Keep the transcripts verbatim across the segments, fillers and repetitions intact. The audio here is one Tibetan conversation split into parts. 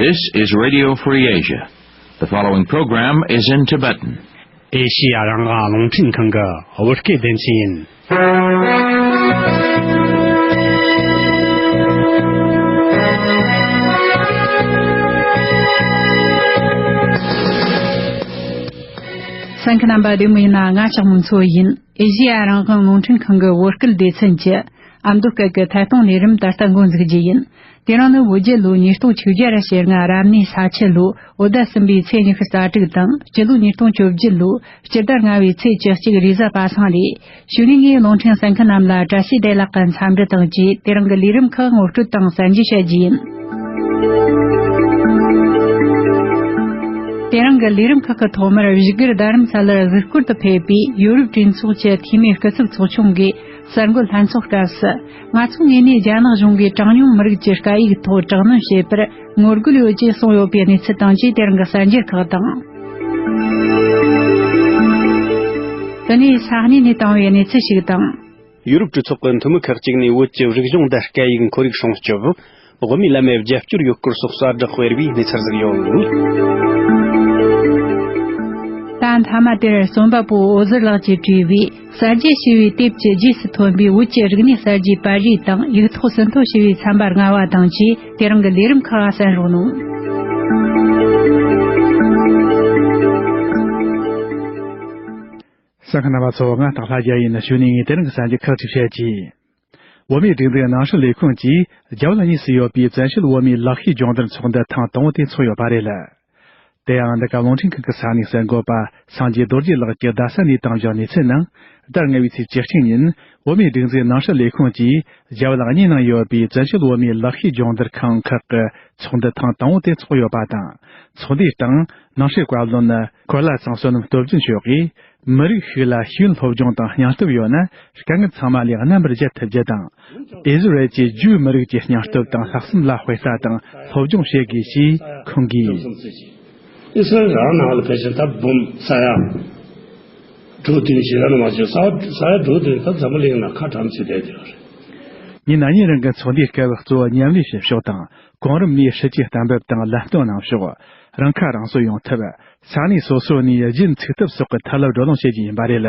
This is Radio Free Asia. The following program is in Tibetan. ཨེ་ཤི་ཡ་རང་དབང་རླུང་འཕྲིན་ཁང་གི་བོད་སྐད་སྡེ་ཚན་ཡིན། གསན་མཁན་རྣམ་པ་བདེ་མོ་ཡིན་ན། ང་ལྕགས་མོ་མཚོ་ཡིན། ཨེ་ཤི་ཡ་རང་དབང་རླུང་འཕྲིན་ཁང་གི་བོད་སྐད་སྡེ་ཚན་གྱི་ཨ་མདོ་སྐད་ཀྱི་ཐད་གཏོང་ལས་རིམ་ད་ལྟ་འགོ་འཛུགས་རྒྱུ་ཡིན། དེ་རིང་ནི་བོད་རྒྱལ་ལོ་ཉིས་སྟོང་ཆིག་བརྒྱ་ཞེ་ལྔ་རབ་གནས་ས་ཁྱི་ལོ་འོ་ཟླ་གསུམ་པའི་ཚེས་ཉི་ཤུ་རྩ་དྲུག་དང་། སྤྱི་ལོ་ཉིས་སྟོང་བཅོ་བརྒྱད་ལོ་སྤྱི་ཟླ་ལྔ་པའི་ཚེས་བཅུ་གཅིག་རེས་གཟའ་པ་སངས་རེད། གཞུག་ནས་ངས་རླུང་འཕྲིན་གསན་མཁན་རྣམས་ལ་བཀྲ་ཤིས་བདེ་ལེགས་ཀྱི་འཚམས་འདྲི་དང་བཅས། དེ་རིང་གི་ལས་རིམ་ཁག་ངོ་སྤྲོད་དང་གསན་རྒྱུ་བྱ་རྒྱུ་ཡིན། དེ་རིང་གི་ལས་རིམ་ཁག་གི་ཐོག་མར་བཞུགས་སྒར་རྡ་རམ་ས་ལར་གཟིགས་སྐོར་དུ་ཕེབས་པའི་ཡོ་རོབ་གྲོས་ཚོགས་ཀྱི་འཐུས་མི་སྐུ་ཚབ་ཚོགས་ཆུང་གིས་གསར་འགོད་ལྷན་ཚོགས་སྐབས་སུ། ང་ཚོའི་ངོས་ནས་རྒྱ་ནག་གཞུང་གིས་གྲངས་ཉུང་མི་རིགས་ཀྱི་སྐད་ཡིག་ཐོག་དྲག་གནོན་བྱེད་པར་ངོ་རྒོལ་ཡོད་ཅེས་གསུངས་ཡོད་པའི་གནས་ཚུལ་དང་བཅས། དེ་རིང་གི་གསར་འགྱུར་ཁག་དང་། དེ་ནས་ས་གནས་ནས་བཏང་བའི་གནས་ཚུལ་ཞིག་དང་། ཡུ་རོབ་གྲོས་ཚོགས་ཀྱི་འཐུས་མི་ཁག་ཅིག་ནས་བོད་ཀྱི་རིག་གཞུང་དང་སྐད་ཡིག་ཁོར་ཡུག་སྲུང་སྐྱོབ། དབུ་མའི་ལམ་ལ་རྒྱབ་སྐྱོར་ཡོད་སྐོར་སོགས་གསལ་བསྒྲགས་སྤེལ་བའི་གནས་ཚུལ་ཞིག་ཡོད། ད་མཐའ་མ་དེར་རྩོམ་པ་པོ་འོད་ཟེར་ལགས་ཀྱིས་བྲིས་པའི་གསར་བརྗེ་ཞེས་པའི་དེབ་ཀྱི་རྗེས་སུ་ཐོན་པའི་བོད་ཀྱི་རིག་གནས་གསར་བརྗེའི་པར་རིས་དང་། ཡིག་ཐོག་ཟིན་ཐོ་ཞེས་པའི་ཚན་པ་ལྔ་པ་དང་བཅས། དེ་རིང་གི་ལས་རིམ་ཁག་ལ་གསན་རོགས་གནང་། གསན་མཁན་རྣམ་པ་ཚོ། ང་སྟག་ལྷ་རྒྱལ་ཡིན། གཞུག་ནས་ངས་དེ་རིང་གི་གསར་འགྱུར་ཁག་ཅིག་བཤད་ཀྱི། བོད་མིའི་སྒྲིག་འཛུགས་ནང་སྲིད་ལས་ཁུངས་ཀྱིས་རྒྱ་བལ་གཉིས་སུ་ཡོད་པའི་བཙན་བྱོལ་བོད་མིའི་ལག་ཤེས་སྦྱོང་བརྡར་ཚོགས་འདུ་ཐེངས་དང་པོ་དེ་འཚོགས་ཡོད་པ་རེད། དེ་ཡང་འདི་ག་རླུང་འཕྲིན་ཁང་གི་ས་གནས་གསར་འགོད་པ་སངས་རྒྱས་རྡོ་རྗེ་ལགས་ཀྱིས་རྡ་ས་ནས་བཏང་བཞག་གནས་ཚུལ་ནང་། ཟླ་ལྔ་པའི་ཚེས་བཅུ་གཅིག་ཉིན་བོད་མིའི་སྒྲིག་འཛུགས་ནང་སྲིད་ལས་ཁུངས་ཀྱིས་རྒྱ་བལ་གཉིས་ནང་ཡོད་པའི་བཙན་བྱོལ་བོད་མིའི་ལག་ཤེས་སྦྱོང་བརྡར་ཁང་ཁག་གི་ཚོགས་འདུ་ཐེངས་དང་པོ་དེ་འཚོགས་ཡོད་པ་དང་། ཚོགས་འདུའི་སྟེང་ནང་སྲིད་བཀའ་བློན་ཁོ་ལ་ཚང་བསོད་ནམས་སྟོབས་རྒྱལ་མཆོག་གིས། མི་རིགས་ཤིག་ལ་ཤེས་ཡོན་སློབ་སྦྱོང་དང་སྙིང་སྟོབས་ཡོད་ན། དཀའ་ངལ་ཚང་མ་ལས་རྣམ་པར་རྒྱལ་ཐུབ་རྒྱུ་དང་། ཨི་ཟི་རལ་གྱི་ཇུའུ་མི་རིགས་ཀྱི་སྙིང་སྟོབས་དང་ལྷག་བསམ་ལ་དཔེ་ལྟ་དང་སློབ་སྦྱོང་བྱེད་དགོས་ཞེས་ཁོང་གིས། ཨི་སི་རལ་རང་ནང་ལ་ཕལ་ཆེར་ད་འབུམ་ས་ཡ་དྲུག་བདུན་ཞེ་ལྔ་མ་བྱུང་། ས་ས་ཡ་དྲུག་བདུན་ད་འཛམ་བུ་གླིང་ནང་ཁ་གྲམ་བྱས་བསྡད་ཡོད་རེད། ཉིན་ན་ཉིན་རིང་གི་ཚོགས་འདུའི་སྐབས། གཙོ་བོ་མཉམ་ལས་བྱེད་ཕྱོགས་དང་གོང་རིམ་ནས་སྲིད་ཇུས་གཏན་འབེབས་དང་ལམ་སྟོན་གནང་ཕྱོགས། རང་ཁ་རང་གསོ་ཡོང་ཐབས། ས་གནས་སོ་སོ་ནས་རྒྱུན་ཚུགས་ཐབས་སོགས་ཀྱི་ཐབས་ལམ་བགྲོ་གླེང་བྱེད་རྒྱུ་ཡིན་པ་རེད།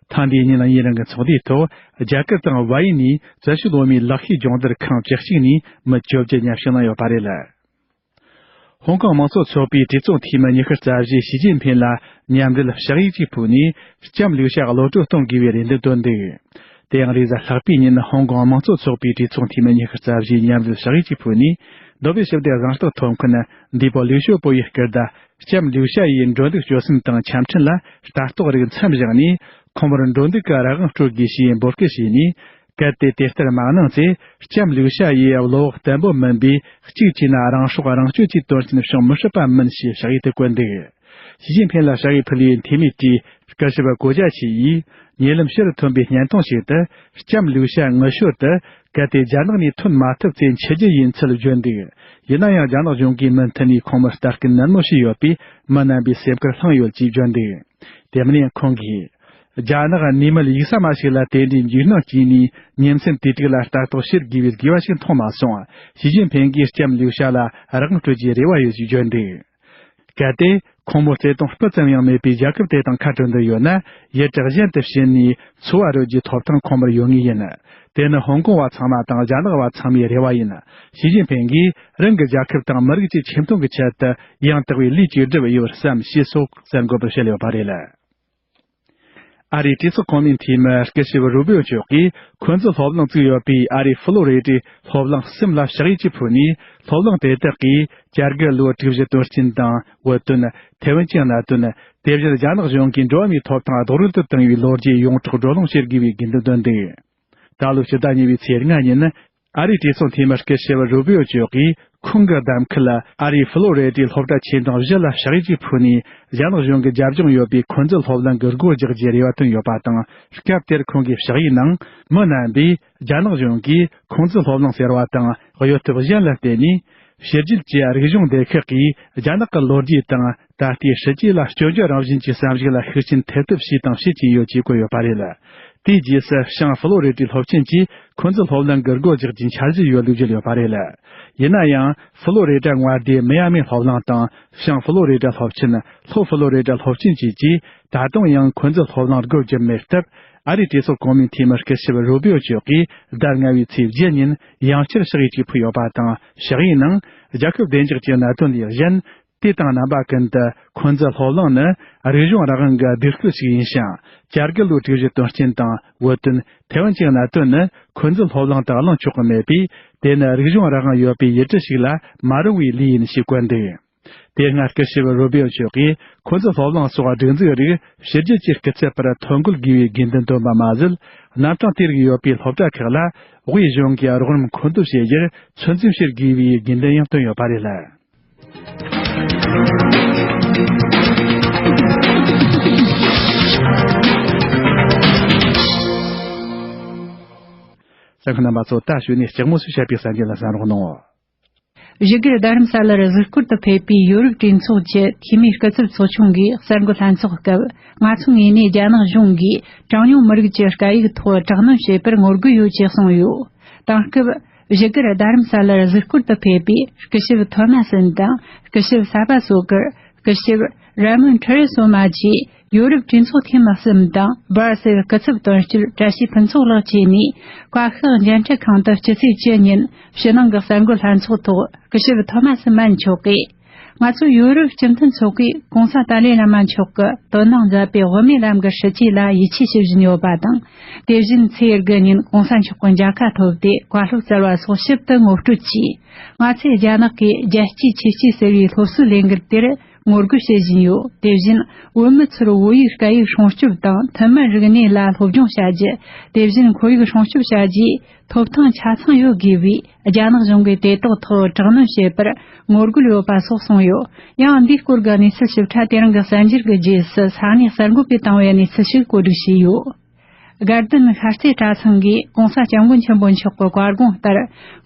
ཐེངས་འདིའི་ཉིན་ལ་ཉིན་རིང་གི་ཚོགས་འདུའི་ཐོག་རྒྱ་གར་དང་ཝ་ཡི་ནས་བཙན་བྱོལ་བོད་མིའི་ལག་ཤེས་སྦྱོང་བརྡར་ཁང་བཅུ་གཅིག་ནས་མི་བཅོ་བརྒྱད་མཉམ་ཞུགས་གནང་ཡོད་པ་རེད། ཧོང་ཀོང་དམངས་གཙོ་ཚོགས་པའི་གྲོས་ཚོགས་འཐུས་མི་ཉི་ཤུ་རྩ་བཞིས་ཞི་ཅིན་ཕིན་ལ་མཉམ་འབྲེལ་ཕྱག་ཡིག་ཅིག་ཕུལ་ནས། ལྕམ་ལིའུ་ཞའི་གློད་བཀྲོལ་གཏོང་དགོས་པའི་རེ་འདུན་བཏོན་འདུག་དེ་ཡང་རེས་གཟའ་ལྷག་པའི་ཉིན་ཧོང་ཀོང་དམངས་གཙོ་ཚོགས་པའི་གྲོས་ཚོགས་འཐུས་མི་ཉི་ཤུ་རྩ་བཞིས་མཉམ་འབྲེལ་ཕྱག་ཡིག་ཅིག་ཕུལ་ནས། མདོ་སྦིས་ཞི་བདེ་གཟེངས་རྟགས་ཐོབ་མཁན་འདས་པོ་ལིའུ་ཞའོ་པོ་ཡི་སྐུ་ཟླ་ལྕམ་ལིའུ་ཞ་ཡི་འགྲོ་འདུག་སྤྱོད་སེམས་དང་ཆ་འཕྲིན་ལ་ལྟ་རྟོག་རིགས་མཚམས་བཞག་ནས། ཁོང་མོར་འགྲོ་འདུག་གི་རང་དབང་སྤྲོད་དགོས་ཞེས་འབོད་སྐུལ་བྱས་ནས། གལ་ཏེ་དེ་ལྟར་མ་གནང་ཚེ། ལྕམ་ལིའུ་ཞ་ཡིས་བློ་བག་བརྟན་པོ་མིན་པས། གཅིག་བྱས་ན་རང་སྲོག་རང་གཅོད་ཀྱི་དོན་རྐྱེན་བྱུང་མི་སྲིད་པ་མིན་ཞེས་ཕྱག་ཡིག་དེ་བཀོད་འདུག་ཞི་ཅིན་ཕིན་ལ་ཕྱག་ཡིག་ཕུལ་བའི་འཐུས་མི་དེས་སྐུ་ཞབས་གོ་ཇཱ་ཆི་ཡིས། ཉེ་ལམ་ཕྱིར་ཐོན་པའི་བརྙན་ཐུང་ཞིག་ཏུ། ལྕམ་ལིའུ་ཞ་ངུ་ཤོར་དུ། གལ་ཏེ་རྒྱ་ནག་ནས་ཐོན་མ་ཐུབ་ཚེ་འཆི་རྒྱུ་ཡིན་ཚུལ་བརྗོད་འདུག་ཡིན་ན་ཡང་རྒྱ་ནག་གཞུང་གིས་མུ་མཐུད་ནས་ཁོང་མོར་ལྟ་སྐུལ་ནན་མོ་བྱས་ཡོད་པས། མི་རྣམ་པའི་སེམས་ཁུར་བསླངས་ཡོད་ཅེས་བརྗོད་འདུག་དེ་མིན་ཁོང་གིས། རྒྱ་ནག་གནས་མལ་ཡུག་ས་མ་ཞིག་ལ་དེ་འདྲའི་འཇིགས་སྣང་སྐྱེས་ནས། ཉིན་མཚན་དུས་དྲུག་ལ་ལྟ་རྟོག་བྱེད་དགོས་པའི་དགོས་པ་ཞིག་མཐོང་མ་སོང་། ཞི་ཅིན་ཕིན་གྱིས་ལྕམ་ལིའུ་ཞ་ལ་རང་དབང་སྤྲོད་རྒྱུའི་རེ་བ་ཡོད་ཅེས་བརྗོད་འདུག་གལ་ཏེ། ཁོང་མོ་བརྩེ་དུང་སྤུ་ཙམ་ཡང་མེད་པའི་རྒྱལ་ཁབ་དེ་དང་ཁ་བྲལ་འདོད་ཡོད་ན། ཡུལ་གྲུ་གཞན་དུ་ཕྱིན་ནས་འཚོ་བ་རོལ་རྒྱུའི་ཐོབ་ཐང་ཁོང་མོར་ཡོད་ངེས་ཡིན། དེ་ནི་ཧོང་ཀོང་བ་ཚང་མ་དང་རྒྱ་ནག་བ་ཚང་མའི་རེ་བ་ཡིན། ཞི་ཅིན་ཕིན་གྱིས་རང་གི་རྒྱལ་ཁབ་དང་མི་རིགས་ཀྱི་ཆེ་མཐོང་གི་ཆེད་དུ་ཡང་དག་པའི་ལས་ཅིག་བསྒྲུབས་ཡོད་བསམ་ཞེས་སོགས་གསར་འགོད་པར་བཤད་ཡོད་པ་རེད། ཨ་རིའི་གྲོས་ཚོགས་གོང་མའི་འཐུས་མི་སྐུ་ཞབས་རུ་བིའོ་མཆོག་གིས། འཁོན་འཛིན་སློབ་གླིང་བཙུགས་ཡོད་པའི་ཨ་རིའི་ཧྥ་ལོ་རི་ཌའི་སློབ་གླིང་གསུམ་ལ་ཕྱག་ཡིག་ཅིག་ཕུལ་ནས། སློབ་གླིང་དེ་དག་གིས་བྱ་དགའི་ལོ་དྲུག་བཞི་དོན་རྐྱེན་དང་བོད་དོན། ཐའེ་ཝན་གྱི་གནད་དོན། དེ་བཞིན་རྒྱ་ནག་གཞུང་གིས་འགྲོ་བ་མིའི་ཐོབ་ཐང་རྡོག་རོལ་དུ་བཏང་བའི་ལོ་རྒྱུས་ཡོངས་གྲགས་བགྲོ་གླེང་བྱེད་དགོས་པའི་དགོས་འདུན་བཏོན་འདུག་ད་ལོའི་ཕྱི་ཟླ་གཉིས་པའི་ཚེས་ལྔ་ཉིན། ཨ་རིའི་གྲོས་ཚོགས་འཐུས་མི་སྐུ་ཞབས་རུ་བིའོ་མཆོག་གིས་ཁོང་གི་གདམ་ཁར། ཨ་རིའི་ཧྥ་ལོ་རི་ཌའི་སློབ་གྲྭ་ཆེ་འབྲིང་བཞི་ལ་ཕྱག་ཡིག་ཅིག་ཕུལ་ནས། རྒྱ་ནག་གཞུང་གིས་རྒྱབ་ལྗོངས་ཡོད་པའི་འཁོན་འཛིན་སློབ་གླིང་གི་སྒོ་རྒྱག་རྒྱུའི་རེ་བ་བཏོན་ཡོད་པ་དང་། སྐབས་དེར་ཁོང་གིས་ཕྱག་ཡིག་ནང་། མི་རྣམ་པས་རྒྱ་ནག་གཞུང་གིས་འཁོན་འཛིན་སློབ་གླིང་ཟེར་བ་དང་གཡོ་ཐབས་གཞན་ལ་བརྟེན་ནས། ཕྱི་རྒྱལ་གྱི་རིག་གཞུང་སྡེ་ཁག་གིས་རྒྱ་ནག་གི་ལོ་རྒྱུས་དང་། ད་ལྟའི་སྲིད་ཇུས་ལ་སྐྱོན་བརྗོད་རང་བཞིན་གྱི་བསམ་གཞིག་ལ་ཤུགས་རྐྱེན་ཐེབས་ཐབས་བྱས་དང་བྱེད་ཀྱིན་ཡོད་ཅེས་བཀོད་ཡོད་པ་རེད། དེའི་རྗེས་སུ་བྱང་ཧྥི་ལོ་རི་ཏའི་སློབ་ཆེན་གྱིས་ཁོ་ཚོའི་སློབ་གླིང་གི་སྒོ་རྒྱག་རྒྱུའི་འཆར་གཞི་ཡོད་ལུགས་བརྗོད་ཡོད་པ་རེད། ཡིན་ན་ཡང་། ཧྥི་ལོ་རི་ཏ་མངའ་སྡེའི་མི་ཡ་མི་སློབ་གླིང་དང་བྱང་ཧྥི་ལོ་རི་ཏ་སློབ་ཆེན། ལྷོ་ཧྥི་ལོ་རི་ཏ་སློབ་ཆེན་བཅས་ཀྱིས་ད་དུང་ཡང་ཁོ་ཚོའི་སློབ་གླིང་སྒོ་བརྒྱབ་མེད་སྟབས། ཨ་རིའི་གྲོས་ཚོགས་གོང་མའི་འཐུས་མི་སྐུ་ཞབས་རུ་བི་ཨོ་མཆོག་གིས་ཟླ་ལྔ་བའི་ཚེས་བརྒྱད་ཉིན་ཡང་བསྐྱར་ཕྱག་ཡིག་ཅིག་ཕུལ་ཡོད་པ་དང་། ཕྱག་ཡིག་ནང་རྒྱལ་ཁབ་བདེ་འཇགས་ཀྱི་གནད་དོན་ལས་གཞན། དེ་དང་རྣམ་པ་ཀུན་ཏུ་ཁོ་ཚོའི་སློབ་གླིང་ནི་རིག་གཞུང་རང་དབང་གི་སྡེ་ཁུལ་ཞིག་ཡིན་ཞིང་། བཅའ་སྒྲིག་ལོའི་སྒྲིག་གཞི་དོན་རྐྱེན་དང་བོད་དོན། ཐའེ་ཝན་གྱི་གནད་དོན་ནི་ཁོ་ཚོའི་སློབ་གླིང་དུ་གླེང་ཆོག་གི་མེད་པས། དེ་ནི་རིག་གཞུང་རང་དབང་ཡོད་པའི་ཡུལ་གྲུ་ཞིག་ལ་མ་རུང་བའི་ལས་ཡིན་ཞེས་བཀོད་འདུག་དེ་སྔ་སྐུ་ཞབས་རུ་བི་ཨོ་མཆོག་གིས་ཁོ་ཚོའི་སློབ་གླིང་སོགས་སྒྲིག་འཛུགས་རིགས་ཕྱི་རྒྱལ་གྱི་སྐུ་ཚབ་པར་ཐོ་འགོད་དགོས་པའི་དགོས་འདུན་བཏོན་པ་མ་ཟད། རྣམ་གྲངས་དེ་རིགས་ཡོད་པའི་སློབ་གྲྭ་ཁག་ལ་དབུས་གཞུང་གིས་རོགས་རམ་མཁོ་འདོན་བྱེད་རྒྱུར་ཚོད་འཛིན་བྱེད་དགོས་པའི་དགོས་འདུན་ཡང་བཏོན་ཡོད་པ་རེད། གསན་མཁན་རྣམ་པ་ཚོ། ད་གཞུག་ནས་ལྕགས་མོ་སུ་བཤད་པའི་གསར་འགྱུར་ལ་གསན་རོགས་གནང་། བཞུགས་སྒར་རྡ་རམ་ས་ལར་གཟིགས་སྐོར་དུ་ཕེབས་པའི་ཡོ་རོབ་གྲོས་ཚོགས་ཀྱི་འཐུས་མིའི་སྐུ་ཚབ་ཚོགས་ཆུང་གིས་གསར་འགོད་ལྷན་ཚོགས་སྐབས། ང་ཚོའི་ངོས་ནས་རྒྱ་ནག་གཞུང་གིས་གྲངས་ཉུང་མི་རིགས་ཀྱི་སྐད་ཡིག་ཐོག་དྲག་གནོན་བྱེད་པར་ངོ་རྒོལ་ཡོད་ཅེས་གསུངས་ཡོད། དེང་སྐབས། བཞུགས་སྒར་རྡ་རམ་ས་ལར་གཟིགས་སྐོར་དུ་ཕེབས་པའི་སྐུ་ཞབས་ཐོ་མ་སན་དང་། སྐུ་ཞབས་ས་པ་སོ་ཀར། སྐུ་ཞབས་ར་མོན་ཁྲེ་རེ་སོ་མ་བཅས་ཡོ་རོབ་གྲོས་ཚོགས་འཐུས་མི་གསུམ་དང་། སྦར་སེལ་སྐུ་ཚབ་དོན་གཅོད་བཀྲ་ཤིས་ཕུན་ཚོགས་ལགས་བཅས་ནས། བཀའ་ཤག་མཇལ་འཕྲད་ཁང་དུ་སྤྱི་ཚེས་བཅུ་ཉིན་ཕྱི་ནང་གི་གསར་འགོད་ལྷན་ཚོགས་ཐོག་སྐུ་ཞབས་ཐོ་མ་སི་མན་མཆོག་གིས། ང་ཚོ་ཡོ་རོབ་སྤྱི་མཐུན་ཚོགས་པས་གོང་ས་ཏཱ་ལའི་བླ་མ་མཆོག་གིས་དོ་སྣང་མཛད་པའི་དབུ་མའི་ལམ་གྱི་སྲིད་ཇུས་ལ་ཡིད་ཆེས་ཞུ་བཞིན་ཡོད་པ་དང་། དེ་བཞིན་ཚེས་དགུ་ཉིན་གོང་ས་མཆོག་གི་མཇལ་ཁ་ཐོབ་སྟེ་བཀའ་སློབ་སྩལ་བ་སོགས་ཞིབ་ཏུ་ངོ་སྤྲོད་ཀྱིས། ང་ཚོས་རྒྱ་ནག་གིས་རྒྱལ་གཅེས་ཆོས་གཅེས་ཟེར་བའི་སློབ་གསོའི་ལས་འགུལ་དེར་ངོ་རྒོལ་བྱེད་བཞིན་ཡོད། དེ་བཞིན་བོད་མི་ཚོར་བོད་ཡིག་སྐད་ཡིག་སྲུང་སྐྱོབ་དང་ཐུན་མིན་རིག་གནས་ལ་སློབ་སྦྱོང་བྱ་རྒྱུ། དེ་བཞིན་ཁོར་ཡུག་སྲུང་སྐྱོབ་བྱ་རྒྱུའི་ཐོབ་ཐང་ཆ་ཚང་ཡོད་དགོས་པའི་རྒྱ་ནག་གཞུང་གིས་དེ་དག་ཐོག་དྲག་གནོན་བྱེད་པར་ངོ་རྒོལ་ཡོད་པ་སོགས་གསུངས་ཡོད། ཡང་འདིའི་སྐོར་གྱི་གནས་ཚུལ་ཞིབ་ཕྲ་དེ་རིང་གི་གསར་འགྱུར་གྱི་རྗེས་སུ་ས་གནས་གསར་འགོད་པས་བཏང་བའི་གནས་ཚུལ་ཞིག་བཀོད་སྒྲིག་བྱས་ཡོད། དགའ་ལྡན་ཤར་རྩེ་གྲྭ་ཚང་གིས་གོང་ས་སྐྱབས་མགོན་ཆེན་པོ་མཆོག་གི་བཀའ་དགོངས་ལྟར།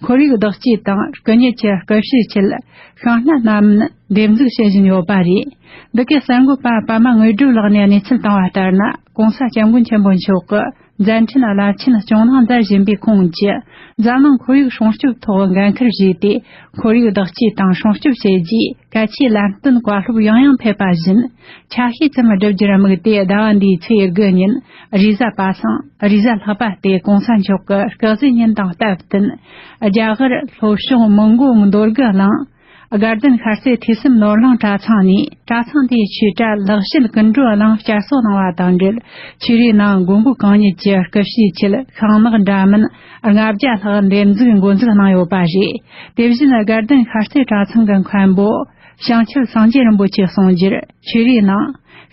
ཁོར་ཡུག་བདག་གཅེས་དང་སྐུ་ཉིད་ཀྱི་སྐུ་ཕྱིའི་ཆེད་ཤིང་སྣ་སྣ་མིན་འདེབས་འཛུགས་བྱེད་བཞིན་ཡོད་པ་རེད། འདི་གའི་གསར་འགོད་པ་པདྨ་དངོས་གྲུབ་ལགས་ནས་གནས་ཚུལ་བཏང་བ་ལྟར་ན། གོང་ས་སྐྱབས་མགོན་ཆེན་པོ་མཆོག་གི་མཛད་འཕྲིན་རླབས་ཆེན་སྐྱོང་གནང་མཛད་བཞིན་པའི་ཁོང་གིས། འཛམ་གླིང་ཁོར་ཡུག་སྲུང་སྐྱོབ་ཐོག་འགན་འཁུར་བཞེས་ཏེ། ཁོར་ཡུག་བདག་གཅེས་དང་སྲུང་སྐྱོབ་བྱེད་རྒྱུའི་གལ་ཆེའི་ལམ་སྟོན་བཀའ་སློབ་ཡང་ཡང་ཕེབས་པ་བཞིན། ཆ་ཤས་ཙམ་བསྒྲུབ་རྒྱུར་དམིགས་ཏེ། ཟླ་བ་འདིའི་ཚེས་དགུ་ཉིན་རེས་གཟའ་པ་སངས། རེས་གཟའ་ལྷག་པ་སྟེ་གོང་ས་མཆོག་གི་སྐུ་གཟུགས་ཉིན་དང་སྟབས་བསྟུན། རྒྱ་གར་ལྷོ་ཕྱོགས་མོན་གྷོ་མདོ་དགུ་གླིང་དགའ་ལྡན་ཤར་རྩེ་ཐོས་བསམ་ནོར་གླིང་གྲྭ་ཚང་ནས། གྲྭ་ཚང་དེའི་ཆོས་གྲྭ་ལེགས་བཤད་ཀུན་གྲོལ་གླིང་བསྐྱར་གསོ་གནང་བ་དང་འབྲེལ། ཆོས་རའི་ནང་མགོན་པོ་གང་ཉིད་ཀྱི་སྐུ་ཕྱིའི་ཆེད་ཤིང་ནགས་འདྲ་མིན་ལྔ་བརྒྱ་ལྷག་འདེབས་འཛུགས་འགོ་འཛུགས་གནང་ཡོད་པ་རེད། དེ་བཞིན་དགའ་ལྡན་ཤར་རྩེ་གྲྭ་ཚང་གི་མཁན་པོ་བྱང་ཆུབ་སངས་རྒྱས་རིན་པོ་ཆེ་གསུང་རྒྱུར། ཆོས་རའི་ནང་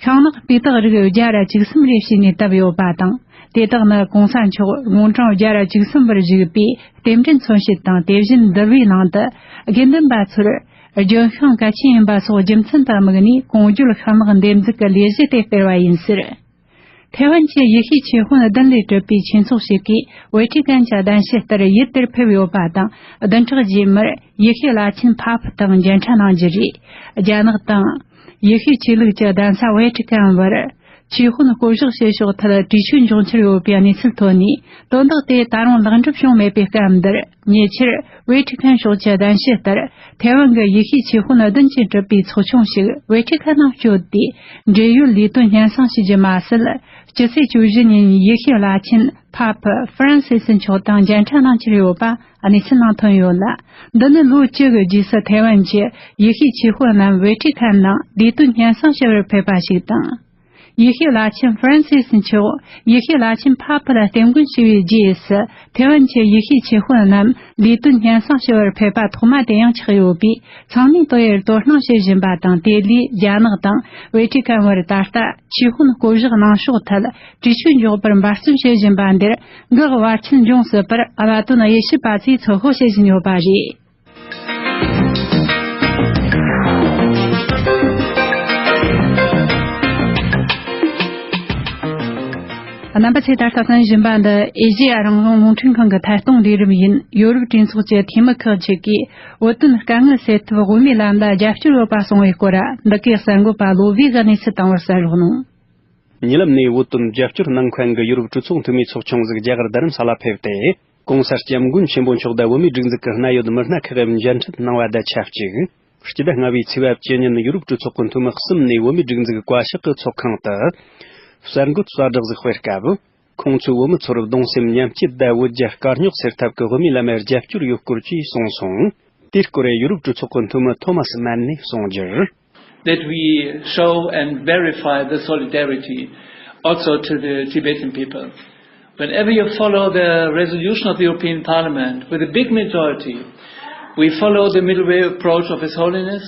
ཤིང་ནགས་སྤུས་དག་རིགས་བརྒྱ་ར་བཅུ་གསུམ་རེ་བྱས་ནས་བཏབ་ཡོད་པ་དང་། དེ་དག་ནི་གོང་ས་མཆོག་དགུང་གྲངས་བརྒྱ་ར་བཅུ་གསུམ་པར་བཞུགས་པའི་རྟེན་འབྲེལ་མཚོན་བྱེད་དང་། དེ་བཞིན་འདུལ་བའི་ནང་དུ་དགེ་འདུན་པ་ཚོར་ལྗོན་ཤིང་གལ་ཆེན་ཡིན་པ་སོགས་རྒྱུ་མཚན་དུ་དམིགས་ནས། གོང་བརྗོད་ཤིང་ནགས་འདེབས་འཛུགས་ཀྱི་ལས་གཞི་དེ་སྤེལ་བ་ཡིན་ཟེར། ཐའེ་ཝན་གྱི་ཡེ་ཤུའི་ཆོས་དཔོན་བདུན་ལས་གྲུབ་པའི་ཆོས་ཚོགས་ཤིག་གིས་ཝེ་ཊི་ཀན་གྱི་གདན་ཞུ་ལྟར་ཡུལ་དེར་ཕེབས་ཡོད་པ་དང་། བདུན་ཕྲག་རྗེས་མར་ཡེ་ཤུའི་བླ་ཆེན་ཕ་ཕུ་དང་མཇལ་འཕྲད་གནང་རྒྱུ་རེད། རྒྱ་ནག་དང་ཡེ་ཤུའི་ཆོས་ལུགས་ཀྱི་གདན་ས་ཝེ་ཊི་ཀན་བར་ཆོས་དཔོན་བསྐོ་གཞག་བྱེད་ཕྱོགས་ཐད་གྲོས་ཆོད་འབྱུང་འཆར་ཡོད་པའི་གནས་ཚུལ་ཐོན་ནས། དོན་དག་དེ་ད་རུང་ལེགས་འགྲུབ་བྱུང་མེད་པའི་སྐབས་འདིར། ཉེ་ཆར་ཝེ་ཊི་ཀན་ཕྱོགས་ཀྱི་གདན་ཞུ་ལྟར། ཐའེ་ཝན་གྱི་ཡེ་ཤུའི་ཆོས་དཔོན་བདུན་གྱིས་གྲུབ་པའི་ཚོགས་ཆུང་ཞིག་ཝེ་ཊི་ཀན་ནང་བསྐྱོད་དེ། འབྲེལ་ཡོད་ལས་དོན་སྙན་སེང་ཞུ་རྒྱུ་མ་ཟད། སྤྱི་ཚེས་བཅུ་བཞི་ཉིན་ཡེ་ཤུའི་བླ་ཆེན་ཕ་ཕུ་ཧྥ་རན་སི་སི་མཆོག་དང་མཇལ་འཕྲད་གནང་འཆར་ཡོད་པ་གནས་ཚུལ་ནང་ཐོན་ཡོད་ལ། འདི་ནི་ལོ་བཅུ་གི་རྗེས་སུ་ཐའེ་ཝན་གྱི་ཡེ་ཤུའི་ཆོས་དཔོན་རྣམས་ཝེ་ཊི་ཀན་ནང་ལས་དོན་སྙན་སེང་ཞུ་བར་ཕེབས་པ་ཞིག་དང་། ཡེ་ཤུའི་བླ་ཆེན་ཧྥ་རན་སི་སི་མཆོག་ཡེ་ཤུའི་བླ་ཆེན་ཕ་ཕུ་ལ་རྟེན་མགོན་ཞུ་བའི་རྗེས་སུ། ཐའེ་ཝན་གྱི་ཡེ་ཤུའི་ཆོས་དཔོན་རྣམས་ལས་དོན་སྙན་སེང་ཞུ་བར་ཕེབས་པ་ཐོག་མ་དེ་ཡང་ཆགས་ཡོད་པས། ཚང་མས་དོ་ཡར་དོ་སྣང་བྱེད་བཞིན་པ་དང་། དེ་ལས་རྒྱ་ནག་དང་ཝེ་ཊི་ཀན་བར་ད་ལྟ་ཆོས་དཔོན་བསྐོ་གཞག་གནང་ཕྱོགས་ཐད་གྲོས་ཆོད་འཇོག་པར་འབད་བརྩོན་བྱེད་བཞིན་པ་འདིར། འགག་བར་ཆད་འབྱུང་སྲིད་པར་བླ་དོན་དབྱེ་ཞིབ་པ་ཚོས་ཚོད་དཔག་བྱེད་བཞིན་ཡོད་པ་རེད། རྣམ་པ་ཚོས་ད་ལྟ་གསན་བཞིན་པ་འདི་ཨེ་ཤེ་ཡ་རང་དབང་རླུང་འཕྲིན་ཁང་གི་ཐད་གཏོང་ལས་རིམ་ཡིན། ཡོ་རོབ་གྲོས་ཚོགས་ཀྱི་འཐུས་མི་ཁག་ཅིག་གིས་བོད་དོན་དཀའ་ངལ་སེལ་ཐབས་དབུ་མའི་ལམ་ལ་རྒྱབ་སྐྱོར་ཡོད་པ་གསུངས་པའི་སྐོར། འདི་གའི་གསར་འགོད་པ་བློ་བྷེ་གིས་གནས་ཚུལ་བཏང་བར་གསན་རོགས་གནང་། ཉེ་ལམ་ནས་བོད་དོན་རྒྱབ་སྐྱོར་གནང་མཁན་གྱི་ཡུ་རོབ་གྲོས་ཚོགས་འཐུས་མི་ཚོགས་ཆུང་ཟིག་རྒྱ་གར་རྡ་རམ་ས་ལ་ཕེབས་ཏེ། གོང་ས་སྐྱབས་མགོན་ཆེན་པོ་མཆོག་དང་བོད་མིའི་སྒྲིག་འཛུགས་ཀྱི་གནད་ཡོད་མི་སྣ་ཁག་གིས་མཇལ་འཕྲད་གནང་བ་དང་ཆབས་ཅིག་སྤྱི་ཟླ་ལྔ་པའི་ཚེས་པ་བཅུ་ཉིན་ཡུ་རོབ་གྲོས་ཚོགས་ཀྱི་འཐུས་མི་གསུམ་ནས་བོད་མིའི་སྒྲིག་འཛུགས་བཀའ་ཤག་གི་ཚོགས་ཁང་དུ་གསར་འགོད་གསལ་བསྒྲགས་ཟིག་སྤེལ་སྐབས། ཁོང་ཚོས་བོད་མི་ཚོར་གདུང་སེམས་མཉམ་སྐྱེད་དང་བོད་རྒྱ་དཀའ་རྙོག་སེལ་ཐབས་ཀྱི་བོད་མིའི་ལམ་ལ་རྒྱབ་སྐྱོར་ཡོད་སྐོར་བཅས་གསུངས་སོང་། དེའི་སྐོར་ཡུ་རོབ་གྲོས་ཚོགས་ཀྱི་འཐུས་མི་ཐོ་མཱ་སི་མན་ནས་གསུངས་རྒྱུར། That we show and verify the solidarity also to the Tibetan people. Whenever you follow the resolution of the European Parliament with a big majority, we follow the middle way approach of His Holiness.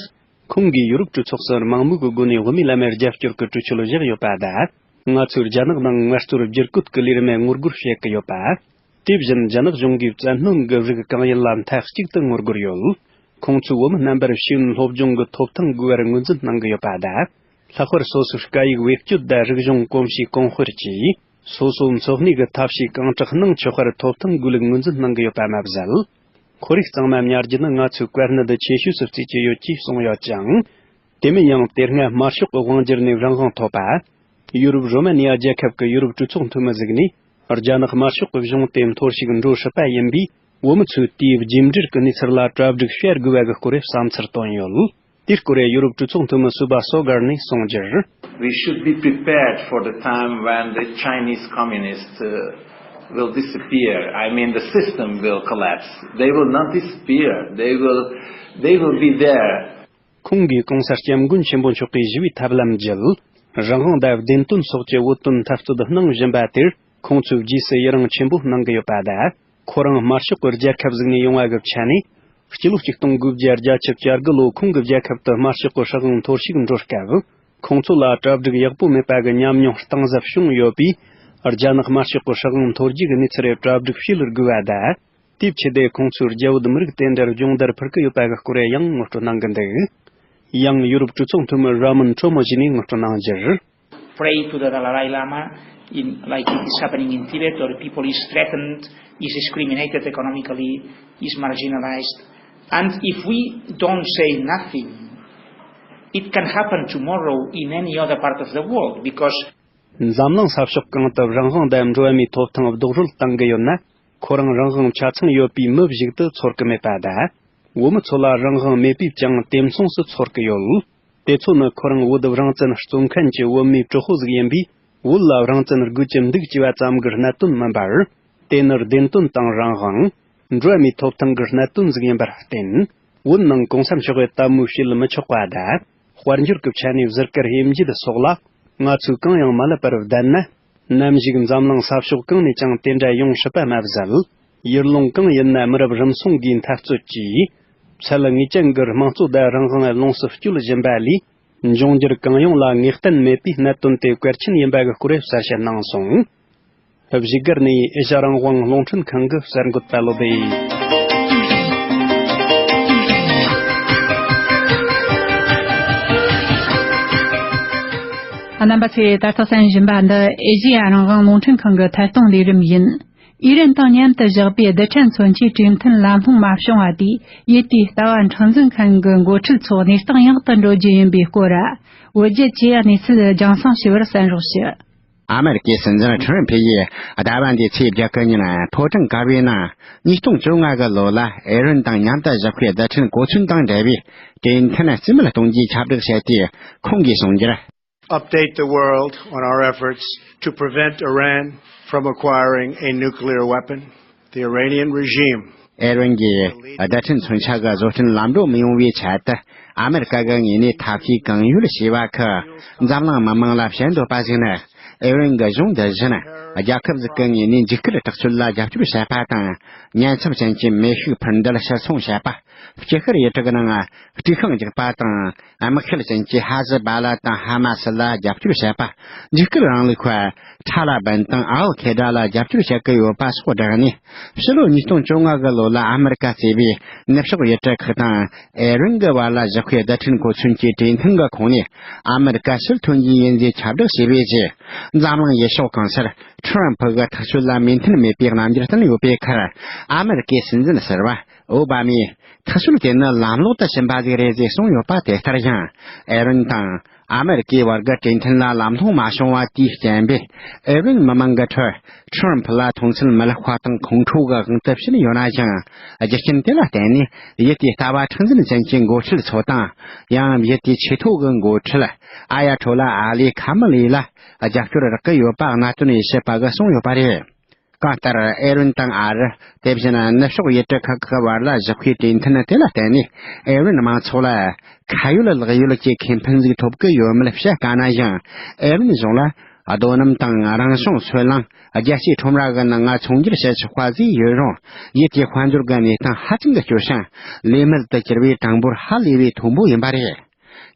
ཁོང་གིས་ཡུ་རོབ་གྲོས་ཚོགས་སུ་མང་མོས་ཀྱི་སྒོ་ནས་བོད་མིའི་ལམ་ལ་རྒྱབ་སྐྱོར་གྱི་གྲོས་ཆོད་བཞག་ཡོད་པ་དང་། ང་ཚོས་རྒྱ་ནག་ནང་ངལ་རྩོལ་བསྒྱུར་བཀོད་ཀྱི་ལས་རིམ་ངོ་རྒོལ་བྱེད་ཀྱི་ཡོད་པ། དེ་བཞིན་རྒྱ་ནག་གཞུང་གིས་བཙན་གནོན་གྱི་རིགས་གང་ཡིན་ལ་མཐའ་གཅིག་ཏུ་ངོ་རྒོལ་ཡོད། ཁོང་ཚོས་བོད་མི་རྣམ་པར་ཤེས་ཡོན་སློབ་སྦྱོང་གི་ཐོབ་ཐང་དགོས་པར་ངོས་འཛིན་གནང་གི་ཡོད་པ་དང་། ལྷག་པར་སོ་སོའི་སྐད་ཡིག་བེད་སྤྱོད་དང་རིག་གཞུང་གོམས་གཤིས་གོང་སྤེལ་གྱིས། སོ་སོའི་འཚོ་གནས་ཀྱི་ཐབས་ཤེས་གང་དྲག་གནང་ཆོག་པར་ཐོབ་ཐང་དགོས་ལུགས་ངོས་འཛིན་གནང་གི་ཡོད་པ་མ་ཟད། ཁོར་ཡུག་གཙང་མ་ཉར་རྒྱུ་ནི་ང་ཚོའི་བཀའ་གནད་ཆེ་ཤོས་སུ་བརྩི་གི་ཡོད་ཅེས་གསུངས་ཡོད་ཅིང་། དེ་མིན་ཡང་དེ་སྔ་དམར་ཤོག་གི་དབང་སྒྱུར་ནས་རང་དབང་ཐོབ་པ། ཡུ་རོབ་རོ་མ་ནི་ཡ་རྒྱལ་ཁབ་ཀྱི་ཡུ་རོབ་གྲོས་ཚོགས་འཐུས་མི་ཟིག་ནས་རྒྱ་ནག་དམར་ཤོག་གི་གཞུང་དེ་འཐོར་ཞིག་འགྲོ་སྲིད་པ་ཡིན་པས། བོད་མི་ཚོས་དེའི་རྒྱུད་འགྲེལ་གྱི་གནས་ཚུལ་ལ་གྲ་སྒྲིག་བྱ་དགོས་པ་གི་སྐོར་བསམ་ཚུལ་བཏོན་ཡོད། དེའི་སྐོར་ཡུ་རོབ་གྲོས་ཚོགས་འཐུས་མི་སུ་བ་སོ་གར་ནས་གསུངས་རྒྱུར། We should be prepared for the time when the Chinese communists uh, will disappear. I mean, the system will collapse. They will not disappear. They will, they will be there. ཁོང་གིས་གོང་ས་སྐྱབས་མགོན་ཆེན་པོ་མཆོག་གིས་ཞི་བའི་ཐབས་ལམ་བརྒྱུད། རང་དབང་དང་བདེན་དོན་སོགས་ཀྱི་བོད་དོན་འཐབ་རྩོད་གནང་བཞིན་པ་དེར་ཁོང་ཚོས་རྗེས་སུ་ཡི་རང་ཆེན་པོ་གནང་གི་ཡོད་པ་དང་། ཁོ་རང་དམར་ཤོག་གི་རྒྱལ་ཁབ་ཟིག་ནས་ཡོང་བ་གི་ཆ་ནས། སྤྱི་ལོ་ཆིག་སྟོང་དགུ་བརྒྱ་བརྒྱད་ཅུ་གྱ་དགུ་ལོ་ཁོང་གི་རྒྱལ་ཁབ་ཏུ་དམར་ཤོག་གི་སྲིད་དབང་འཐོར་ཞིག་འགྲོ་སྐབས། ཁོང་ཚོ་ལ་གྲ་སྒྲིག་ཡག་པོ་མེད་པ་གི་ཉམས་མྱོང་གཏིང་ཟབ་བྱུང་ཡོད་པས། རྒྱ་ནག་དམར་ཤོག་གི་སྲིད་དབང་འཐོར་རྒྱུ་གི་གནས་ཚུལ་རེ་གྲ་སྒྲིག་བྱེད་དགོས་པ་དང་། དེའི་ཆེད་དུ་ཁོང་ཚོས་རྒྱ་བོད་མི་རིགས་དེ་འདྲར་སྦྱོང་བརྡར་ཕུལ་གི་ཡོད་པ་གི་སྐོར་ཡང་ངོ་སྤྲོད་གནང་གི་འདུག་ཡང་ཡུ་རོབ་གྲོས་ཚོགས་འཐུས་མི་ར་མོན་ཁྲོ་མོ་ཞིག་ནས་ངོ་སྤྲོད་གནང་རྒྱུར། Pray to the Dalai Lama in, like it is happening in Tibet, or people is threatened, is discriminated economically, is marginalized. And if we don't say nothing, it can happen tomorrow in any other part of the world because འཛམ་གླིང་ས་ཕྱོགས་གང་དུ་རང་དབང་དང་འགྲོ་བ་མིའི་ཐོབ་ཐང་རྡོག་རོལ་བཏང་གི་ཡོད་ན། ཁོ་རང་རང་དབང་ཆ་ཚང་ཡོད་པའི་མི་ཞིག་ཏུ་ཚོར་གི་མེད་པ་དང་། བོད་མི་ཚོ་ལ་རང་དབང་མེད་པས་ཀྱང་དེ་མཚུངས་སུ་ཚོར་གི་ཡོད། དེ་ཚོ་ནི་ཁོ་རང་བོད་རང་བཙན་རྩོད་མཁན་གྱི་བོད་མིའི་དྲག་པོ་ཟིག་ཡིན་པས། བོད་ལ་རང་བཙན་དགོས་ཀྱི་འདུག་ཅེས་པ་ཙམ་གྱི་གནད་དོན་མིན་པར། དེ་ནི་བདེན་དོན་དང་རང་དབང་། འགྲོ་བ་མིའི་ཐོབ་ཐང་གི་གནད་དོན་ཟིག་ཡིན་པར་བརྟེན། བོད་ནང་གོང་ས་མཆོག་གིས་དད་མོས་བྱེད་མི་ཆོག་པ་དང་། དཔལ་འབྱོར་གྱི་ཆ་ནས་བཟུར་དཀར་ཧེམ་རྒྱུད་སོགས་ལ། ང་ཚོས་གང་ཡང་མ་ལབ་པར་བསྡད་ན། ནམ་ཞིག་འཛམ་གླིང་ས་ཕྱོགས་གང་ནས་ཀྱང་དེ་འདྲ་ཡོང་སྲིད་པ་མ་ཟད། ཡུལ་ལུང་གང་ཡིན་ན་མི་རབས་རིམ་སོང་གིས་འཐབ་རྩོད་ཀྱིས། ཚད་ངེས་ཅན་གྱི་དམངས་གཙོ་དང་རང་དབང་ལོངས་སུ་སྤྱོད་བཞིན་པ་ལས། འབྱུང་འགྱུར་གང་ཡོང་ལ་ངེས་གཏན་མེད་པའི་གནད་དོན་དེ་གལ་ཆེན་ཡིན་པ་གི་སྐོར་གསལ་བཤད་གནང་སོང་། བཞུགས་སྒར་ནས་ཨེ་ཤ་རང་དབང་རླུང་འཕྲིན་ཁང་གི་གསར་འགོད་པ་བློ་བདེ་ཡིན། རྣམ་པ་ཚོས་ད་ལྟ་གསན་བཞིན་པ་འདི་ཨེ་ཤ་ཡ་རང་དབང་རླུང་འཕྲིན་ཁང་གི་ཐད་གཏོང་ལས་རིམ་ཡིན། ཨི་རན་དང་མཉམ་དུ་བཞག་པའི་རྡུལ་ཕྲན་མཚོན་ཆའི་གྲོས་མཐུན་ལམ་ལྷོང་མ་བྱུང་བ་དེས་ཡུལ་དེའི་ལྟ་བ་མཁྲེགས་འཛིན་མཁན་གྱི་འགོ་ཁྲིད་ཚོ་གནས་སྟངས་ཡག་ཏུ་འགྲོ་རྒྱུ་ཡིན་པའི་སྐོར། བོད་རྒྱ་བཅས་གནས་ཚུལ་རྒྱང་སྲིང་ཞུ་བར་གསན་རོགས་ཞུ། ཨ་མེ་རི་ཀའི་སྲིད་འཛིན་ཁྲི་རམ་ཕེ་ཡིས་ཟླ་བ་འདིའི་ཚེས་བརྒྱད་ཀྱི་ཉིན་ཕོ་བྲང་ག་བའི་ནང་ཉིས་སྟོང་བཅོ་ལྔ་གི་ལོ་ལ་ཨེ་རན་དང་མཉམ་དུ་བཞག་པའི་རྡུལ་ཕྲན་གོ་མཚོན་དང་འབྲེལ་བའི་གྲོས་མཐུན་རྩིས་མེད་གཏོང་རྒྱུའི་ཁྱབ་བསྒྲགས་བྱས་ཏེ། ཁོང་གིས་གསུངས་རྒྱུར། Update the world on our efforts to prevent Iran from acquiring a nuclear weapon. The Iranian regime. ཨེ་རན་གྱིས་རྡུལ་ཕྲན་མཚོན་ཆ་གི་བཟོ་སྐྲུན་ལམ་འགྲོ་མི་ཡོང་བའི་ཆེད་དུ། ཨ་མེ་རི་ཀ་གི་ངོས་ནས་ཐབས་ཤེས་གང་ཡོད་བྱས་པ་ཁག་འཛམ་གླིང་མི་དམངས་ལ་བཤད་འདོད་པ་ཞིག་ནི། ཨེ་རན་གྱི་གཞུང་འདི་བཞིན་རྒྱལ་ཁབ་ཟིག་གི་ངོས་ནས་འཇིགས་སྐུལ་དྲག་སྤྱོད་ལ་རྒྱབ་སྐྱོར་བྱེད་པ་དང་། ཉེན་ཚབས་ཅན་གྱི་མེ་ཤུགས་འཕུར་མདེལ་ཕྱིར་ཚོང་བྱེད་པ། སྐྱིད་ཤར་ཡུལ་གྲུ་གི་ནང་དཀྲུག་ཤིང་རྒྱག་པ་དང་། དམག་ཤེད་ཅན་གྱི་ཧ་ཟི་བ་ལ་དང་ཧ་མ་སི་ལ་རྒྱབ་སྐྱོར་བྱེད་པ། འཇིགས་སྐུལ་རིང་ལུགས་པ་ཁྲ་ལ་བན་དང་ཨལ་ཁེ་ད་ལ་རྒྱབ་སྐྱོར་བྱེད་ཀྱི་ཡོད་པ་སོགས་བསྒྲགས་ནས། ཕྱི་ལོ་ཉིས་སྟོང་བཅོ་ལྔ་གི་ལོ་ལ་ཨ་མེ་རི་ཀ་གཙོས་པའི་ནུབ་ཕྱོགས་ཡུལ་གྲུ་ཁག་དང་ཨེ་རན་གྱི་བར་ལ་བཞག་པའི་རྡུལ་ཕྲན་གོ་མཚོན་གྱི་གྲོས་མཐུན་གྱི་ཁོངས་ནས་ཨ་མེ་རི་ཀ་ཕྱིར་ཐོན་རྒྱུ་ཡིན་ཞེས་ཁྱབ་བསྒྲགས་བྱས་པའི་རྗེས། འཛམ་གླིང་ཡུལ་ཕྱོགས་གང་སར་ཁྲི་རམ་ཕུ་གི་ཐག་གཅོད་ལ་མོས་མཐུན་མེད་པའི་རྣམ་འགྱུར་བསྟན་ཡོད་པའི་ཁར། ཨ་མེ་རི་ཀའི་སྲིད་འཛིན་ཟུར་པ་ཨོ་བྷ་མས་ཐག་གཅོད་དེ་ནི་ལམ་ལོག་ཏུ་ཕྱིན་པ་ཞིག་རེད་ཅེས་གསུངས་ཡོད་པ་དེ་ལྟར་ཡང་། ཨེ་རན་དང་ ཨ་མེ་རི་ཀའི་བར་གྱི་གྲོས་མཐུན་ལ་ལམ་ལྷོང་མ་བྱུང་བ་དེའི་རྐྱེན་པས། ཨེ་རན་མི་མང་གི་ཁྲོད་ཁྲོམ་ཕུ་ལ་མཐོང་ཚུལ་མི་ལེགས་པ་དང་ཁོང་ཁྲོ་གི་དབང་དུ་ཕྱིན་ཡོད་ན་ཡང་། རྒྱུ་རྐྱེན་དེ་ལ་བརྟེན་ནས། ཡུལ་དེའི་ལྟ་བ་མཁྲེགས་འཛིན་ཅན་གྱི་འགོ་ཁྲིད་ཚོ་དང་། ཡང་ཡུལ་དེའི་ཆེས་མཐོ་གི་འགོ་ཁྲིད་ཨ་ཡ་ཐོ་ལ་ཨ་ལི་ཁ་མི་ལི་ལ་རྒྱབ་སྐྱོར་རག་གི་ཡོད་པ་གནད་དོན་དབྱེ་ཞིབ་པ་གིས་གསུངས་ཡོད་པ་རེད། གང་ལྟར་ཨེ་རན་དང་ཨ་རི། དེ་བཞིན་ནུབ་ཕྱོགས་ཡུལ་གྲུ་ཁག་གི་བར་ལ་བཞག་པའི་གྲོས་མཐུན་དེ་ལ་བརྟེན་ནས། ཨེ་རན་མང་ཚོགས་ལ་ཁ་ཡོད་ལག་ཡོད་ཀྱི་ཁེ་ཕན་ཟིག་ཐོབ་ཀྱི་ཡོད་མེད་བཤད་དཀའ་ན་ཡང་། ཨེ་རན་གཞུང་ལ་རྡོ་སྣུམ་དང་རང་བྱུང་སོལ་རླངས། རྒྱལ་སྤྱིའི་ཁྲོམ་ར་གི་ནང་ང་ཚོང་སྒྱུར་བྱེད་ཆོག་པ་ཟིག་ཡོད་རུང་། ཡུལ་དེའི་དཔལ་འབྱོར་གྱི་གནས་སྟངས་ཧ་ཅང་གི་སྐྱོ་ཞིང་། ལས་མེད་དུ་གྱུར་བའི་གྲངས་འབོར་ཧ་ལས་པའི་མཐོན་པོ་ཡིན་པ་རེད།